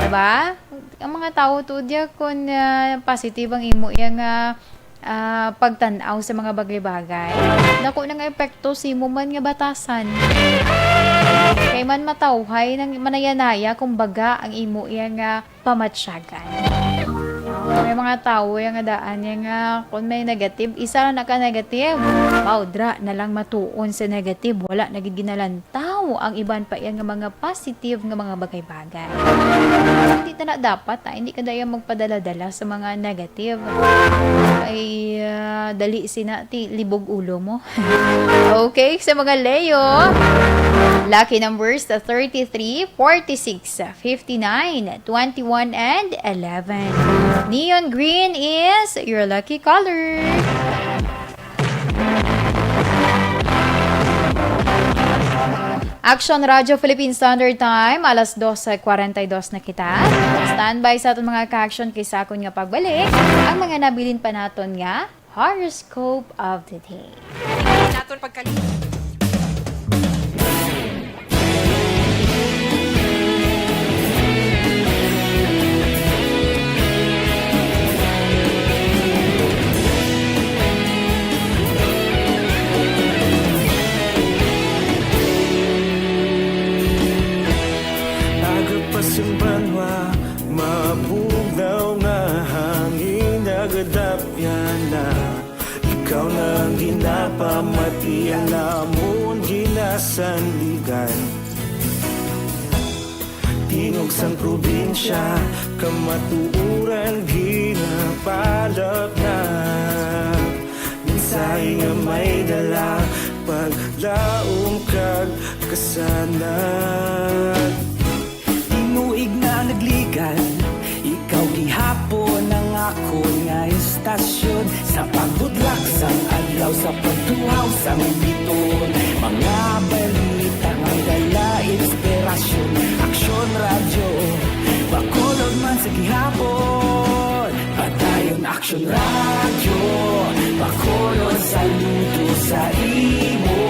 Diba? Ang mga tawo tuod ya, kung, ah, positive ang imo iya nga, ah, pagtan-aw sa mga bagay-bagay, dako nang epekto sa imo man nga batasan. Kay man matawhay nang manayanaya, kumbaga, ang imo iya nga pamatyagan. May mga tawo ya nga daan ya nga kung may negative, isa lang na ka negative. Wow, dra na lang matuon sa negative. Wala na gid ginalantaw ang iban pa iya nga mga positive nga mga bagay-bagay. Hindi na, na dapat, ah, hindi ka daya magpadala-dala sa mga negative. Ay, ah, dali sina ti libog ulo mo. Okay, sa mga Leo, lucky numbers thirty-three, forty-six, fifty-nine, twenty-one, and eleven. Neon green is your lucky color. Action Radio Philippine Standard Time, alas dose kwarenta y dos na kita. Standby sa aton mga ka-action kay sa akon nga pagbalik, ang mga nabilin pa naton nga horoscope of the day. Naton pagkali- Aga pa sing banwa, mabugnaw nga hangin nagadapyan na. Ikaw na ang ginapamati, ang amon ginasandigan. Tingog sang probinsya, kamatuoran ginapalapnag. Mensahe nga may dala, paglaom kag kasanag. Tinuig na nagligan, ikaw gihapon ang akon nga istasyon. Sa pagbutlak sang adlaw, sa pagtuhaw sang biton, mga balita nga may dala inspirasyon. Aksyon Radyo, Bacolod man sa gihapon. Padayon Aksyon Radyo, Bacolod, saludo sa imo.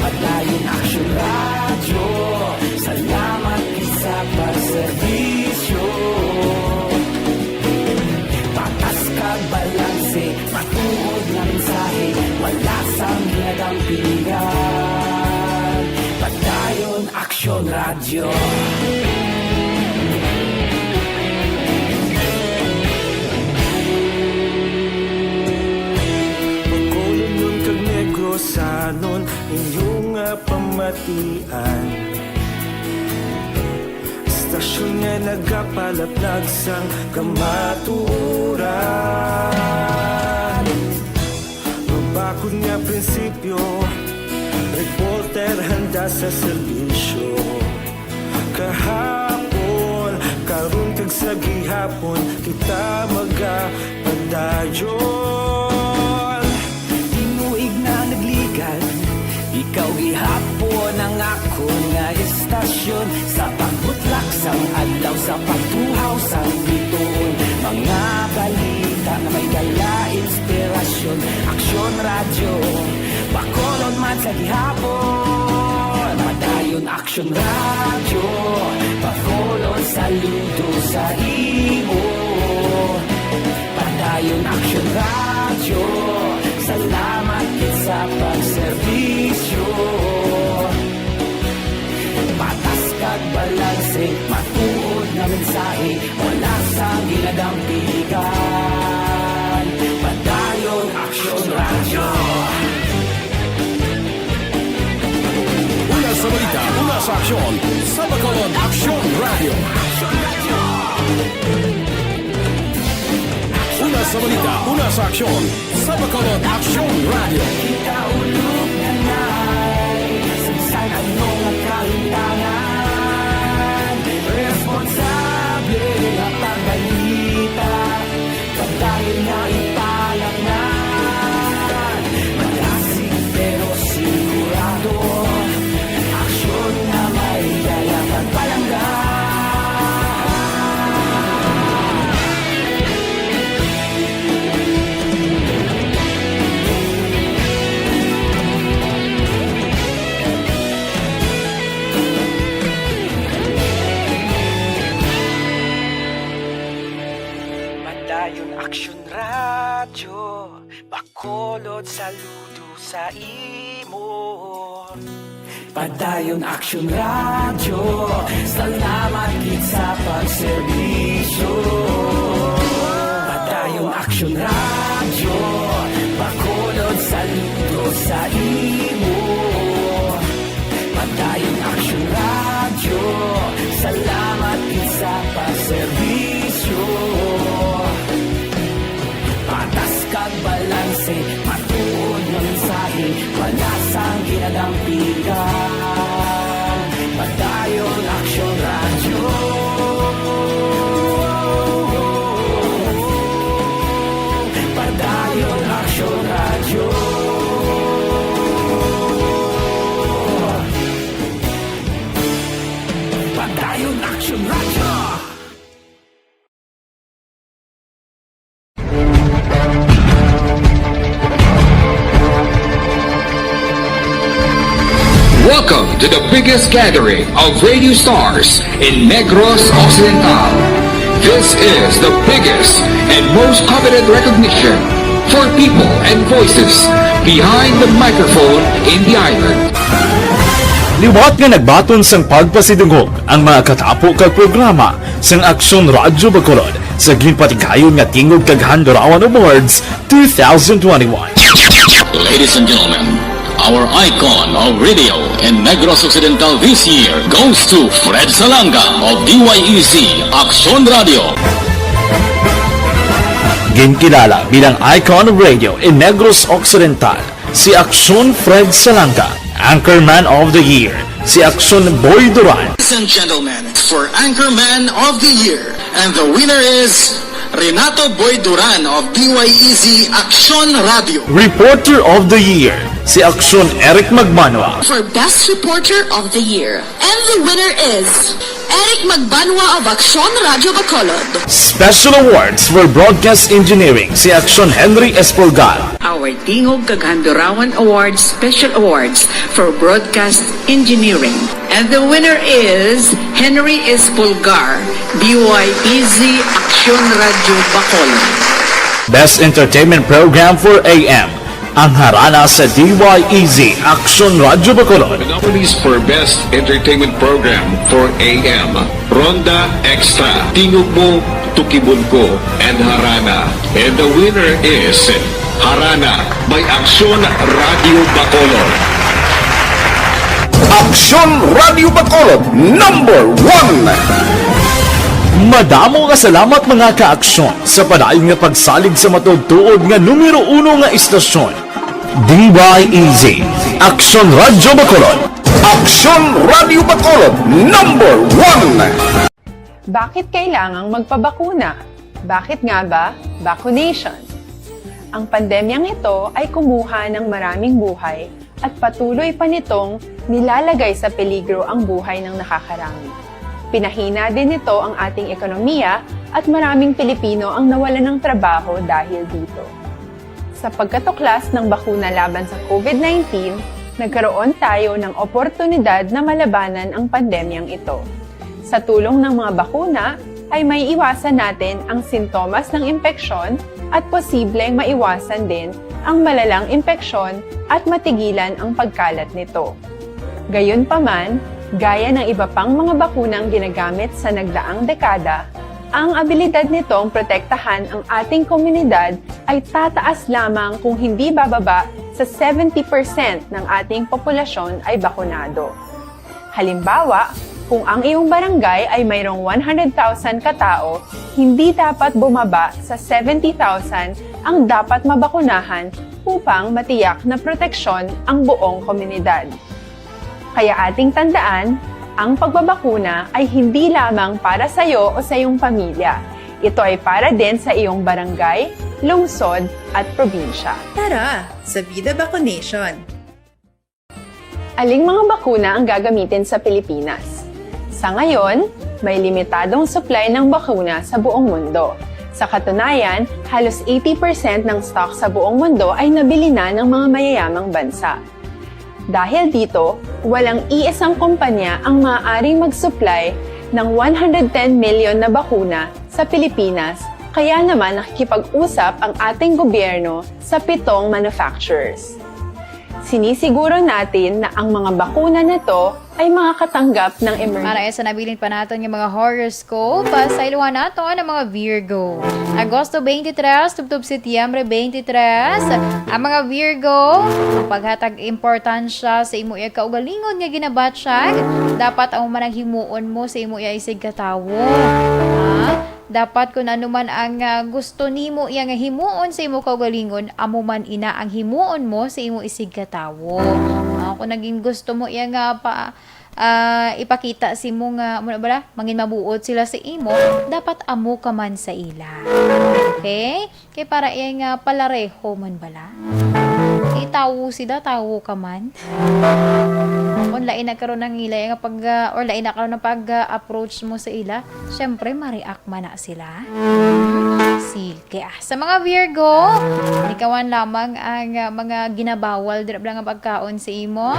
Padayon Aksyon Radyo, salamat gid sa pagserbisyo. Patas kag balanse, matuod nga mensahe, wala sang ginadampigan. Padayon Aksyon Radyo. Bacolodnon kag Negrosanon, inyo nga pamatian. Istasyon nga nagapalaplag sang kamatuoran. Mabakod nga prinsipyo, reporter handa sa serbisyo. Kahapon, karon, kag sa gihapon, kita magapadayon. Tinuig na nagligan, ikaw gihapon ang akon nga istasyon. Sa pagbutlak sang adlaw, sa pagtuhaw sang bituon, mga balita nga may dala inspirasyon. Aksyon Radyo, Bacolod man sa gihapon. Padayon Aksyon Radyo, Bacolod, saludo sa imo. Padayon Aksyon Radyo, salamat gid sa pagserbisyo. Patas kag balanse, matuod nga mensahe, wala sang ginadampigan. Padayon Aksyon Radyo. Una sa balita, una sa aksyon, sa Bacolod, Aksyon Radyo. Una sa balita, una sa aksyon, sa Bacolod, Aksyon Radyo. Kita ulog na nay, sa bisan ano nga kahimtangan, responsable nga pagbalita. Padayon nga ipalak na Saludo sa imo. Padayon Aksyon Radyo, salamat gid sa pagserbisyo. Padayon Aksyon Radyo, Bacolod, saludo sa imo. Padayon Aksyon Radyo, salamat gid sa pagserbisyo. Patas kag balanse, matuod nga mensahe, wala sang ginadampigan. Padayon Aksyon Radyo. Padayon Aksyon Radyo. Padayon Aksyon Radyo. Welcome to the biggest gathering of radio stars in Negros Occidental. This is the biggest and most coveted recognition for people and voices behind the microphone in the island. Liwat nga nagbaton sang pagpasidungog ang mga katapo kag programa sang Aksyon Radyo Bacolod sa ginpatigayon nga Tingog kag Handurawan Awards two thousand twenty-one. Ladies and gentlemen, our icon of radio in Negros Occidental this year goes to Fred Salanga of D Y E Z Aksyon Radio. Ginkilala bilang icon of radio in Negros Occidental si Aksyon Fred Salanga, Anchorman of the Year si Aksyon Boy Duran. Ladies and gentlemen, for Anchorman of the Year, and the winner is Renato Boy Duran of D Y E Z Aksyon Radio. Reporter of the Year si Aksyon Eric Magbanwa. For Best Reporter of the Year, and the winner is Eric Magbanwa of Aksyon Radio Bacolod. Special Awards for Broadcast Engineering si Aksyon Henry Espolgar. Our Tingog kag Handurawan Awards Special Awards for Broadcast Engineering. And the winner is Henry Espolgar, D Y E Z Aksyon Radio Bacolod. Best Entertainment Program for A M, ang harana sa D Y E Z Aksyon Radio Bacolod. The nominees for Best Entertainment Program for A M, Ronda Extra, Tingog Mo, Tukibon Ko, and Harana. And the winner is Harana by Aksyon Radio Bacolod. Aksyon Radio Bacolod, number one. Madamo nga salamat, mga ka-aksyon, sa padayon nga pagsalig sa matuod-tuod nga numero uno nga istasyon, D Y E Z, Aksyon Radio Bacolod. Aksyon Radio Bacolod, number one. Bakit kailangang magpabakuna? Bakit nga ba vaccination? Ang pandemyang ito ay kumuha ng maraming buhay at patuloy pa nitong nilalagay sa peligro ang buhay ng nakakarami. Pinahina din nito ang ating ekonomiya at maraming Pilipino ang nawalan ng trabaho dahil dito. Sa pagkatuklas ng bakuna laban sa COVID nineteen, nagkaroon tayo ng oportunidad na malabanan ang pandemyang ito. Sa tulong ng mga bakuna, ay maiiwasan natin ang sintomas ng impeksyon at posibleng maiwasan din ang malalang impeksyon at matigilan ang pagkalat nito. Gayunpaman, gaya ng iba pang mga bakunang ginagamit sa nagdaang dekada, ang abilidad nitong protektahan ang ating komunidad ay tataas lamang kung hindi bababa sa seventy percent ng ating populasyon ay bakunado. Halimbawa, kung ang iyong barangay ay mayroong one hundred thousand katao, hindi dapat bumaba sa seventy thousand ang dapat mabakunahan upang matiyak na proteksyon ang buong komunidad. Kaya ating tandaan, ang pagbabakuna ay hindi lamang para sa iyo o sa iyong pamilya. Ito ay para din sa iyong barangay, lungsod, at probinsya. Tara, sa Vida Vaccination! Aling mga bakuna ang gagamitin sa Pilipinas? Sa ngayon, may limitadong supply ng bakuna sa buong mundo. Sa katunayan, halos eighty percent ng stock sa buong mundo ay nabili na ng mga mayayamang bansa. Dahil dito, walang iisang kumpanya ang maaaring mag-supply ng one hundred ten million na bakuna sa Pilipinas Kaya naman nakikipag-usap ang ating gobyerno sa pitong manufacturers. Sinisiguro natin na ang mga bakuna na to ay makakatanggap ng emergency. Para sa nabilin pa naton nga mga horoscope, ah, sa iluhan naton ang mga Virgo. Agosto twenty-three, tubtob Setyembre twenty-three, ang mga Virgo, ang paghatag importansya sa imo iya kaugalingon nga ginabatyag, dapat amo man ang himuon mo sa imo iya isigkatawo. Ha? Dapat kun ano man ang, ah, gusto nimo iya nga himuon sa imo kaugalingon, amo man ina ang himuon mo sa imo isigkatawo. Ah, kung naging gusto mo iya nga pa, ah, ipakita sa imo nga, ano bala, mangin mabuot sila sa imo, dapat amo ka man sa ila. Okay? Kay para iya nga palareho man bala. Kay tawo sila, tawo ka man. Kung lain na karon ang ila nga pag, ah, or lain na karon ang pag, ah, approach mo sa ila, syempre, ma-react man na sila. Sige, ah. Sa mga Virgo, likawan lamang ang, ah, mga ginabawal dira bala nga pagkaon sa imo.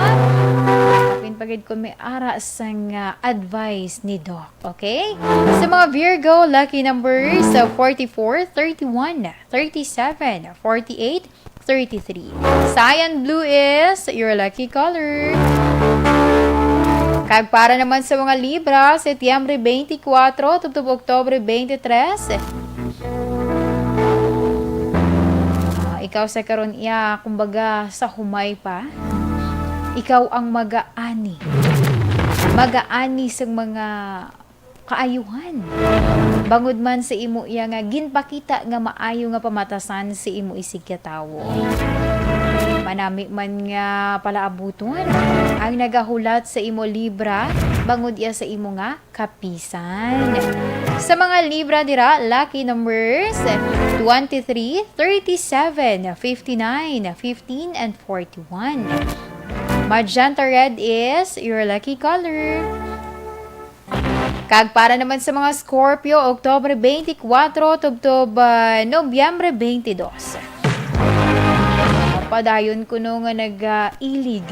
Apin pa gid kung may ara sang, ah, advice ni Doc, okay? Sa mga Virgo, lucky numbers, ah, forty-four, thirty-one, thirty-seven, forty-eight, thirty-three. Cyan blue is your lucky color. Kag para naman sa mga Libra, Setyembre twenty-four, tubtob Oktobre twenty-three. Ah, ikaw sa karon iya, kumbaga, sa humay pa. Ikaw ang mag-aani. Mag-aani sa mga kaayuhan. Bangod man sa imo iya nga ginpakita nga maayo nga pamatasan sa imo isigkatawo. Manami man nga palaabuton ang nagahulat sa imo Libra, bangod iya sa imo nga kapisan. Sa mga Libra dira, lucky numbers, twenty-three, thirty-seven, fifty-nine, fifteen, and forty-one. Magenta red is your lucky color. Kag para naman sa mga Scorpio, Oktubre twenty-four tubtob, ah, Nobyembre twenty-two. Padayon kuno nga nag-ilig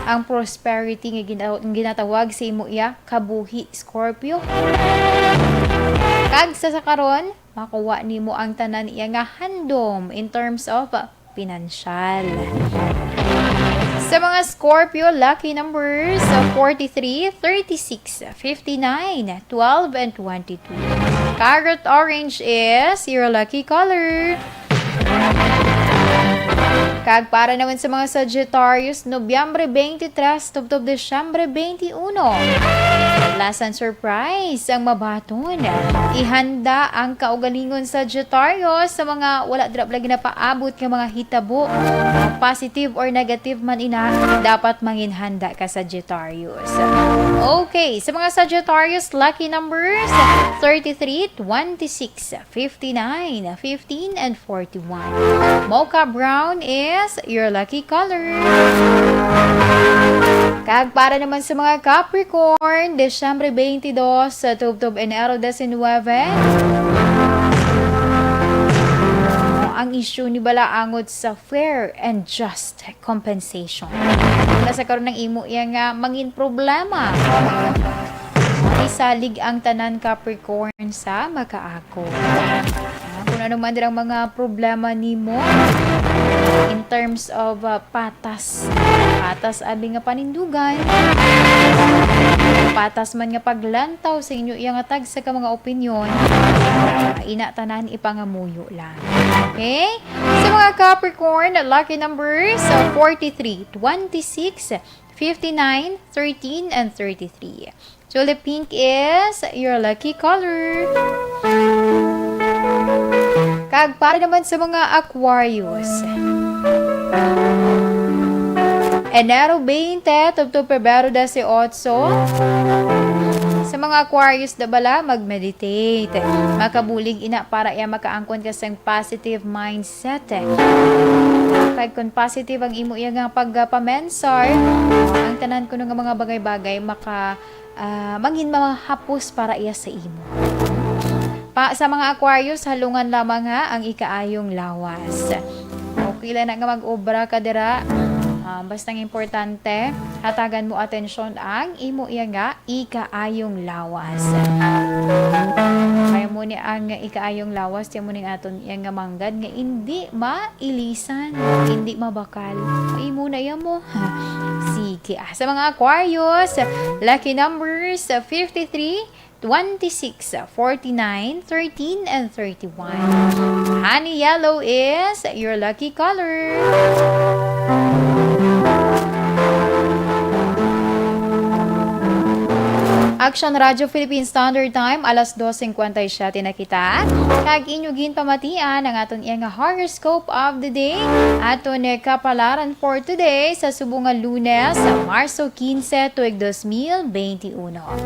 ang prosperity nga gina-, ginatawag sa imo iya kabuhi, Scorpio. Kag sa, sa karon, makuha nimo ang tanan iya nga handom in terms of pinansyal. Sa mga Scorpio, lucky numbers, forty-three, thirty-six, fifty-nine, twelve, and twenty-two. Carrot orange is your lucky color. Kag para naman sa mga Sagittarius, Nobyembre twenty-three tubtob Disyembre twenty-one. Pleasant surprise ang mabaton. Ihanda ang kaugalingon, Sagittarius, sa mga wala dira lagi napaabot nga mga hitabo. Positive or negative man ina, dapat manginhanda ka, Sagittarius. Okay, sa mga Sagittarius, lucky numbers, thirty-three, twenty-six, fifty-nine, fifteen, and forty-one. Mocha brown is your lucky color. Kag para naman sa mga Capricorn, Disyembre twenty-two sa tubtob Enero diecinuebe, ang issue ni bala angot sa fair and just compensation. Wala sa karon ang imo iya nga mangin problema. Isalig ang tanan, Capricorn, sa makaako. Ah, kung ano man dirang mga problema nimo in terms of, ah, patas. Patas abi nga panindugan. Patas man nga paglantaw sa inyo iya nga tagsa ka mga opinyon. Ah, ina tanan ipangamuyo lang. Okay? Sa mga Capricorn, lucky numbers, ah, forty-three, twenty-six, fifty-nine, thirteen, and thirty-three. Tulip pink is your lucky color. Kag para naman sa mga Aquarius, Enero twenty tubtob Pebrero dieciocho. Sa mga Aquarius na bala, mag-meditate. Makabulig ina para iya makaangkon ka sang positive mindset. Kag kung positive ang imo iya nga pagpamensar, ang tanan kuno nga mga bagay-bagay maka, ah, mangin mahapos para iya sa imo. Pa, sa mga Aquarius, halungan lamang ha ang ikaayong lawas. Okay lang na nga mag-obra ka dira. Ah, basta ang importante, hatagan mo atensyon ang imo iya nga ikaayong lawas. Ay, Amo ni ang ikaayong lawas, ti amo ning aton iya nga manggad nga indi mailisan, indi mabakal. Imo na iya mo. Sige, ah, sa mga Aquarius, lucky numbers, fifty-three, twenty-six, forty-nine, thirteen, and thirty-one. Honey yellow is your lucky color. Action Radio Philippine Standard Time, alas dos cincuenta y siete na kita. Kag inyo ginpamatian ang aton iya nga horoscope of the day. Aton, eh, kapalaran for today sa subong nga Lunes, sa Marso quince, tuig dos mil veintiuno.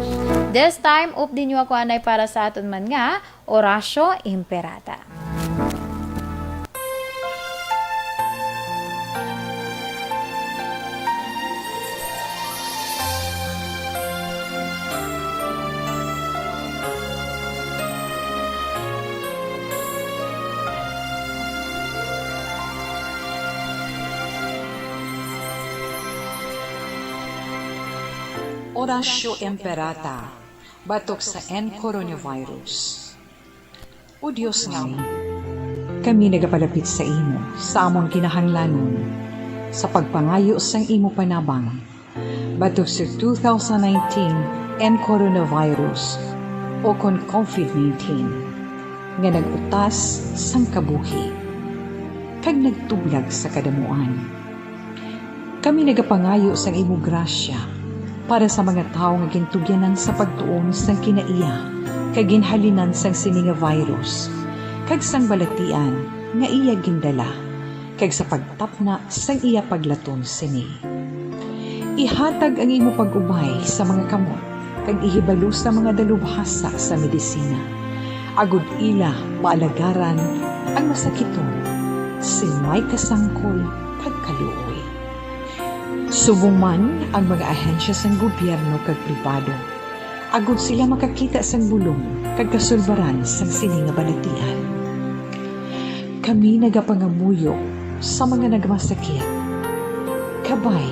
This time, update nyo ako anay para sa aton man nga Orasyo Imperata. Orasyo Imperata, batok sa N coronavirus. O Dios nga amon, kami nagapalapit sa imo sa amon kinahanglanon sa pagpangayo sang imo panabang batok sa two thousand nineteen N coronavirus, o kon COVID nineteen, nga nag-utas sang kabuhi kag nagtublag sa kadamuan. Kami nagapangayo sang imo grasya para sa mga tawo nga gintugyanan sa pagtuon sang kinaiya kag ginhalinan sang sini nga virus, kag sang balatian nga iya gindala, kag sa pagtapna sang iya paglaton sini. Ihatag ang imo pag-ubay sa mga kamot kag ihibalo sa mga dalubhasa sa medisina, agod ila maalagaran ang masakiton sing may kasangkol kag kaluoy. Subong man ang mga ahensya sang gobyerno kag pribado, agod sila makakita sang bulong kag kasulbaran sang sini nga balatian. Kami nagapangamuyo sa mga nagmasakit, kabay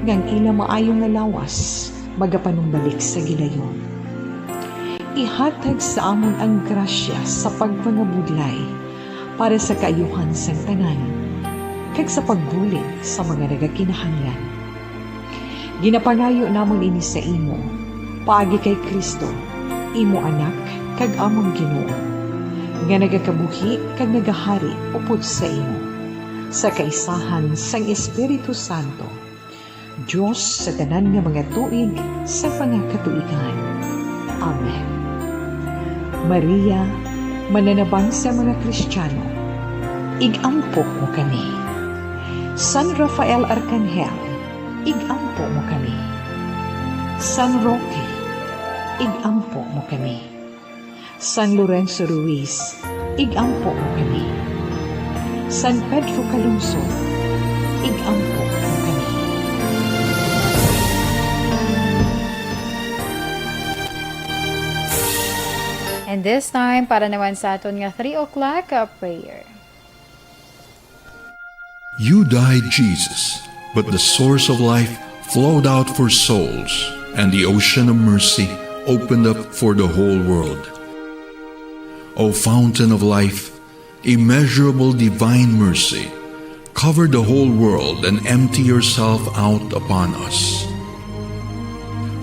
nga ang ila maayo nga lawas magapanumbalik sa gilayon. Ihatag sa amon ang grasya sa pagpangabudlay para sa kaayuhan sang tanan, kag sa pagbulig sa mga nagakinahanglan. Ginapangayo namon ini sa imo, paagi kay Cristo, imo Anak kag amon Ginoo, nga nagakabuhi kag nagahari upod sa imo, sa kaisahan sang Espiritu Santo, Dios sa tanan nga mga tuig sa mga katuigan. Amen. Maria, mananabang sa mga Kristiyano, ig-ampo mo kami. San Rafael Arkanghel, ig-ampo mo kami. San Roque, ig-ampo mo kami. San Lorenzo Ruiz, ig-ampo mo kami. San Pedro Calungsod, ig-ampo mo kami. And this time, para naman sa aton nga three o'clock, uh, prayer. You died, Jesus, but the source of life flowed out for souls, and the ocean of mercy opened up for the whole world. O fountain of life, immeasurable divine mercy, cover the whole world and empty yourself out upon us.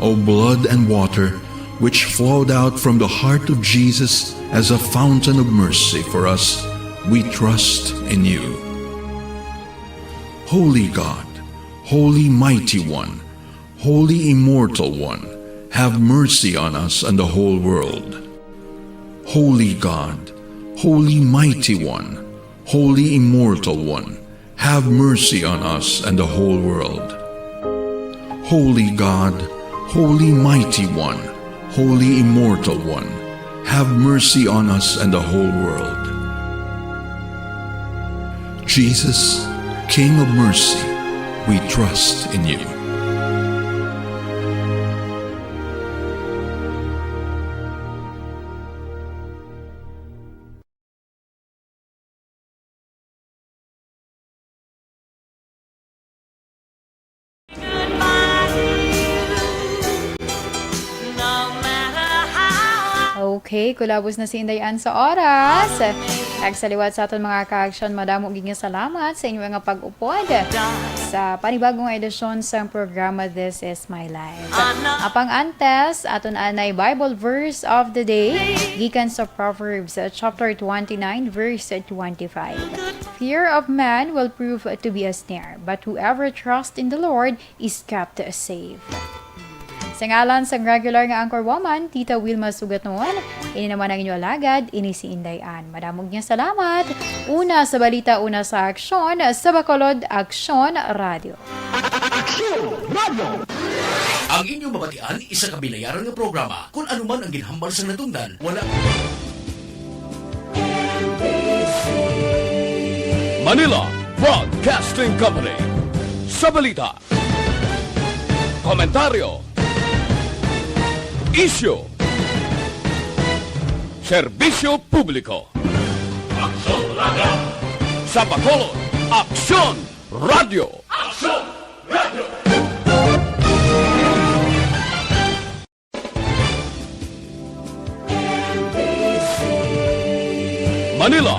O blood and water, which flowed out from the heart of Jesus as a fountain of mercy for us, we trust in you. Holy God, Holy Mighty One, Holy Immortal One, have mercy on us and the whole world. Holy God, Holy Mighty One, Holy Immortal One, have mercy on us and the whole world. Holy God, Holy Mighty One, Holy Immortal One, have mercy on us and the whole world. Jesus, King of mercy, we trust in you. Okay, kulabos na si Inday Ann sa oras. Nagsaliwat sa aton mga ka-aksyon, madamo gid nga salamat sa inyo nga pag-upod sa panibagong edisyon sang programa This Is My Life. Apang antes, aton anay Bible verse of the day gikan sa Proverbs, uh, chapter twenty-nine, verse twenty-five. "Fear of man will prove to be a snare, but whoever trusts in the Lord is kept safe." Sa ngalan sang regular nga anchor woman, Tita Wilma Sugatnon, ini naman ang inyo alagad, ini si Inday Ann. Madamo nga salamat. Una sa balita, una sa aksyon, sa Bacolod Aksyon Radio. Aksyon Radio! Ang inyo mabatian, isa ka binayaran nga programa. Kung ano man ang ginhambal sa natungdan, wala. Manila Broadcasting Company. Sa balita, komentaryo, isyu, serbisyo publiko. Aksyon Radio. Sa Bacolod, Aksyon Radio. Aksyon Radio. Manila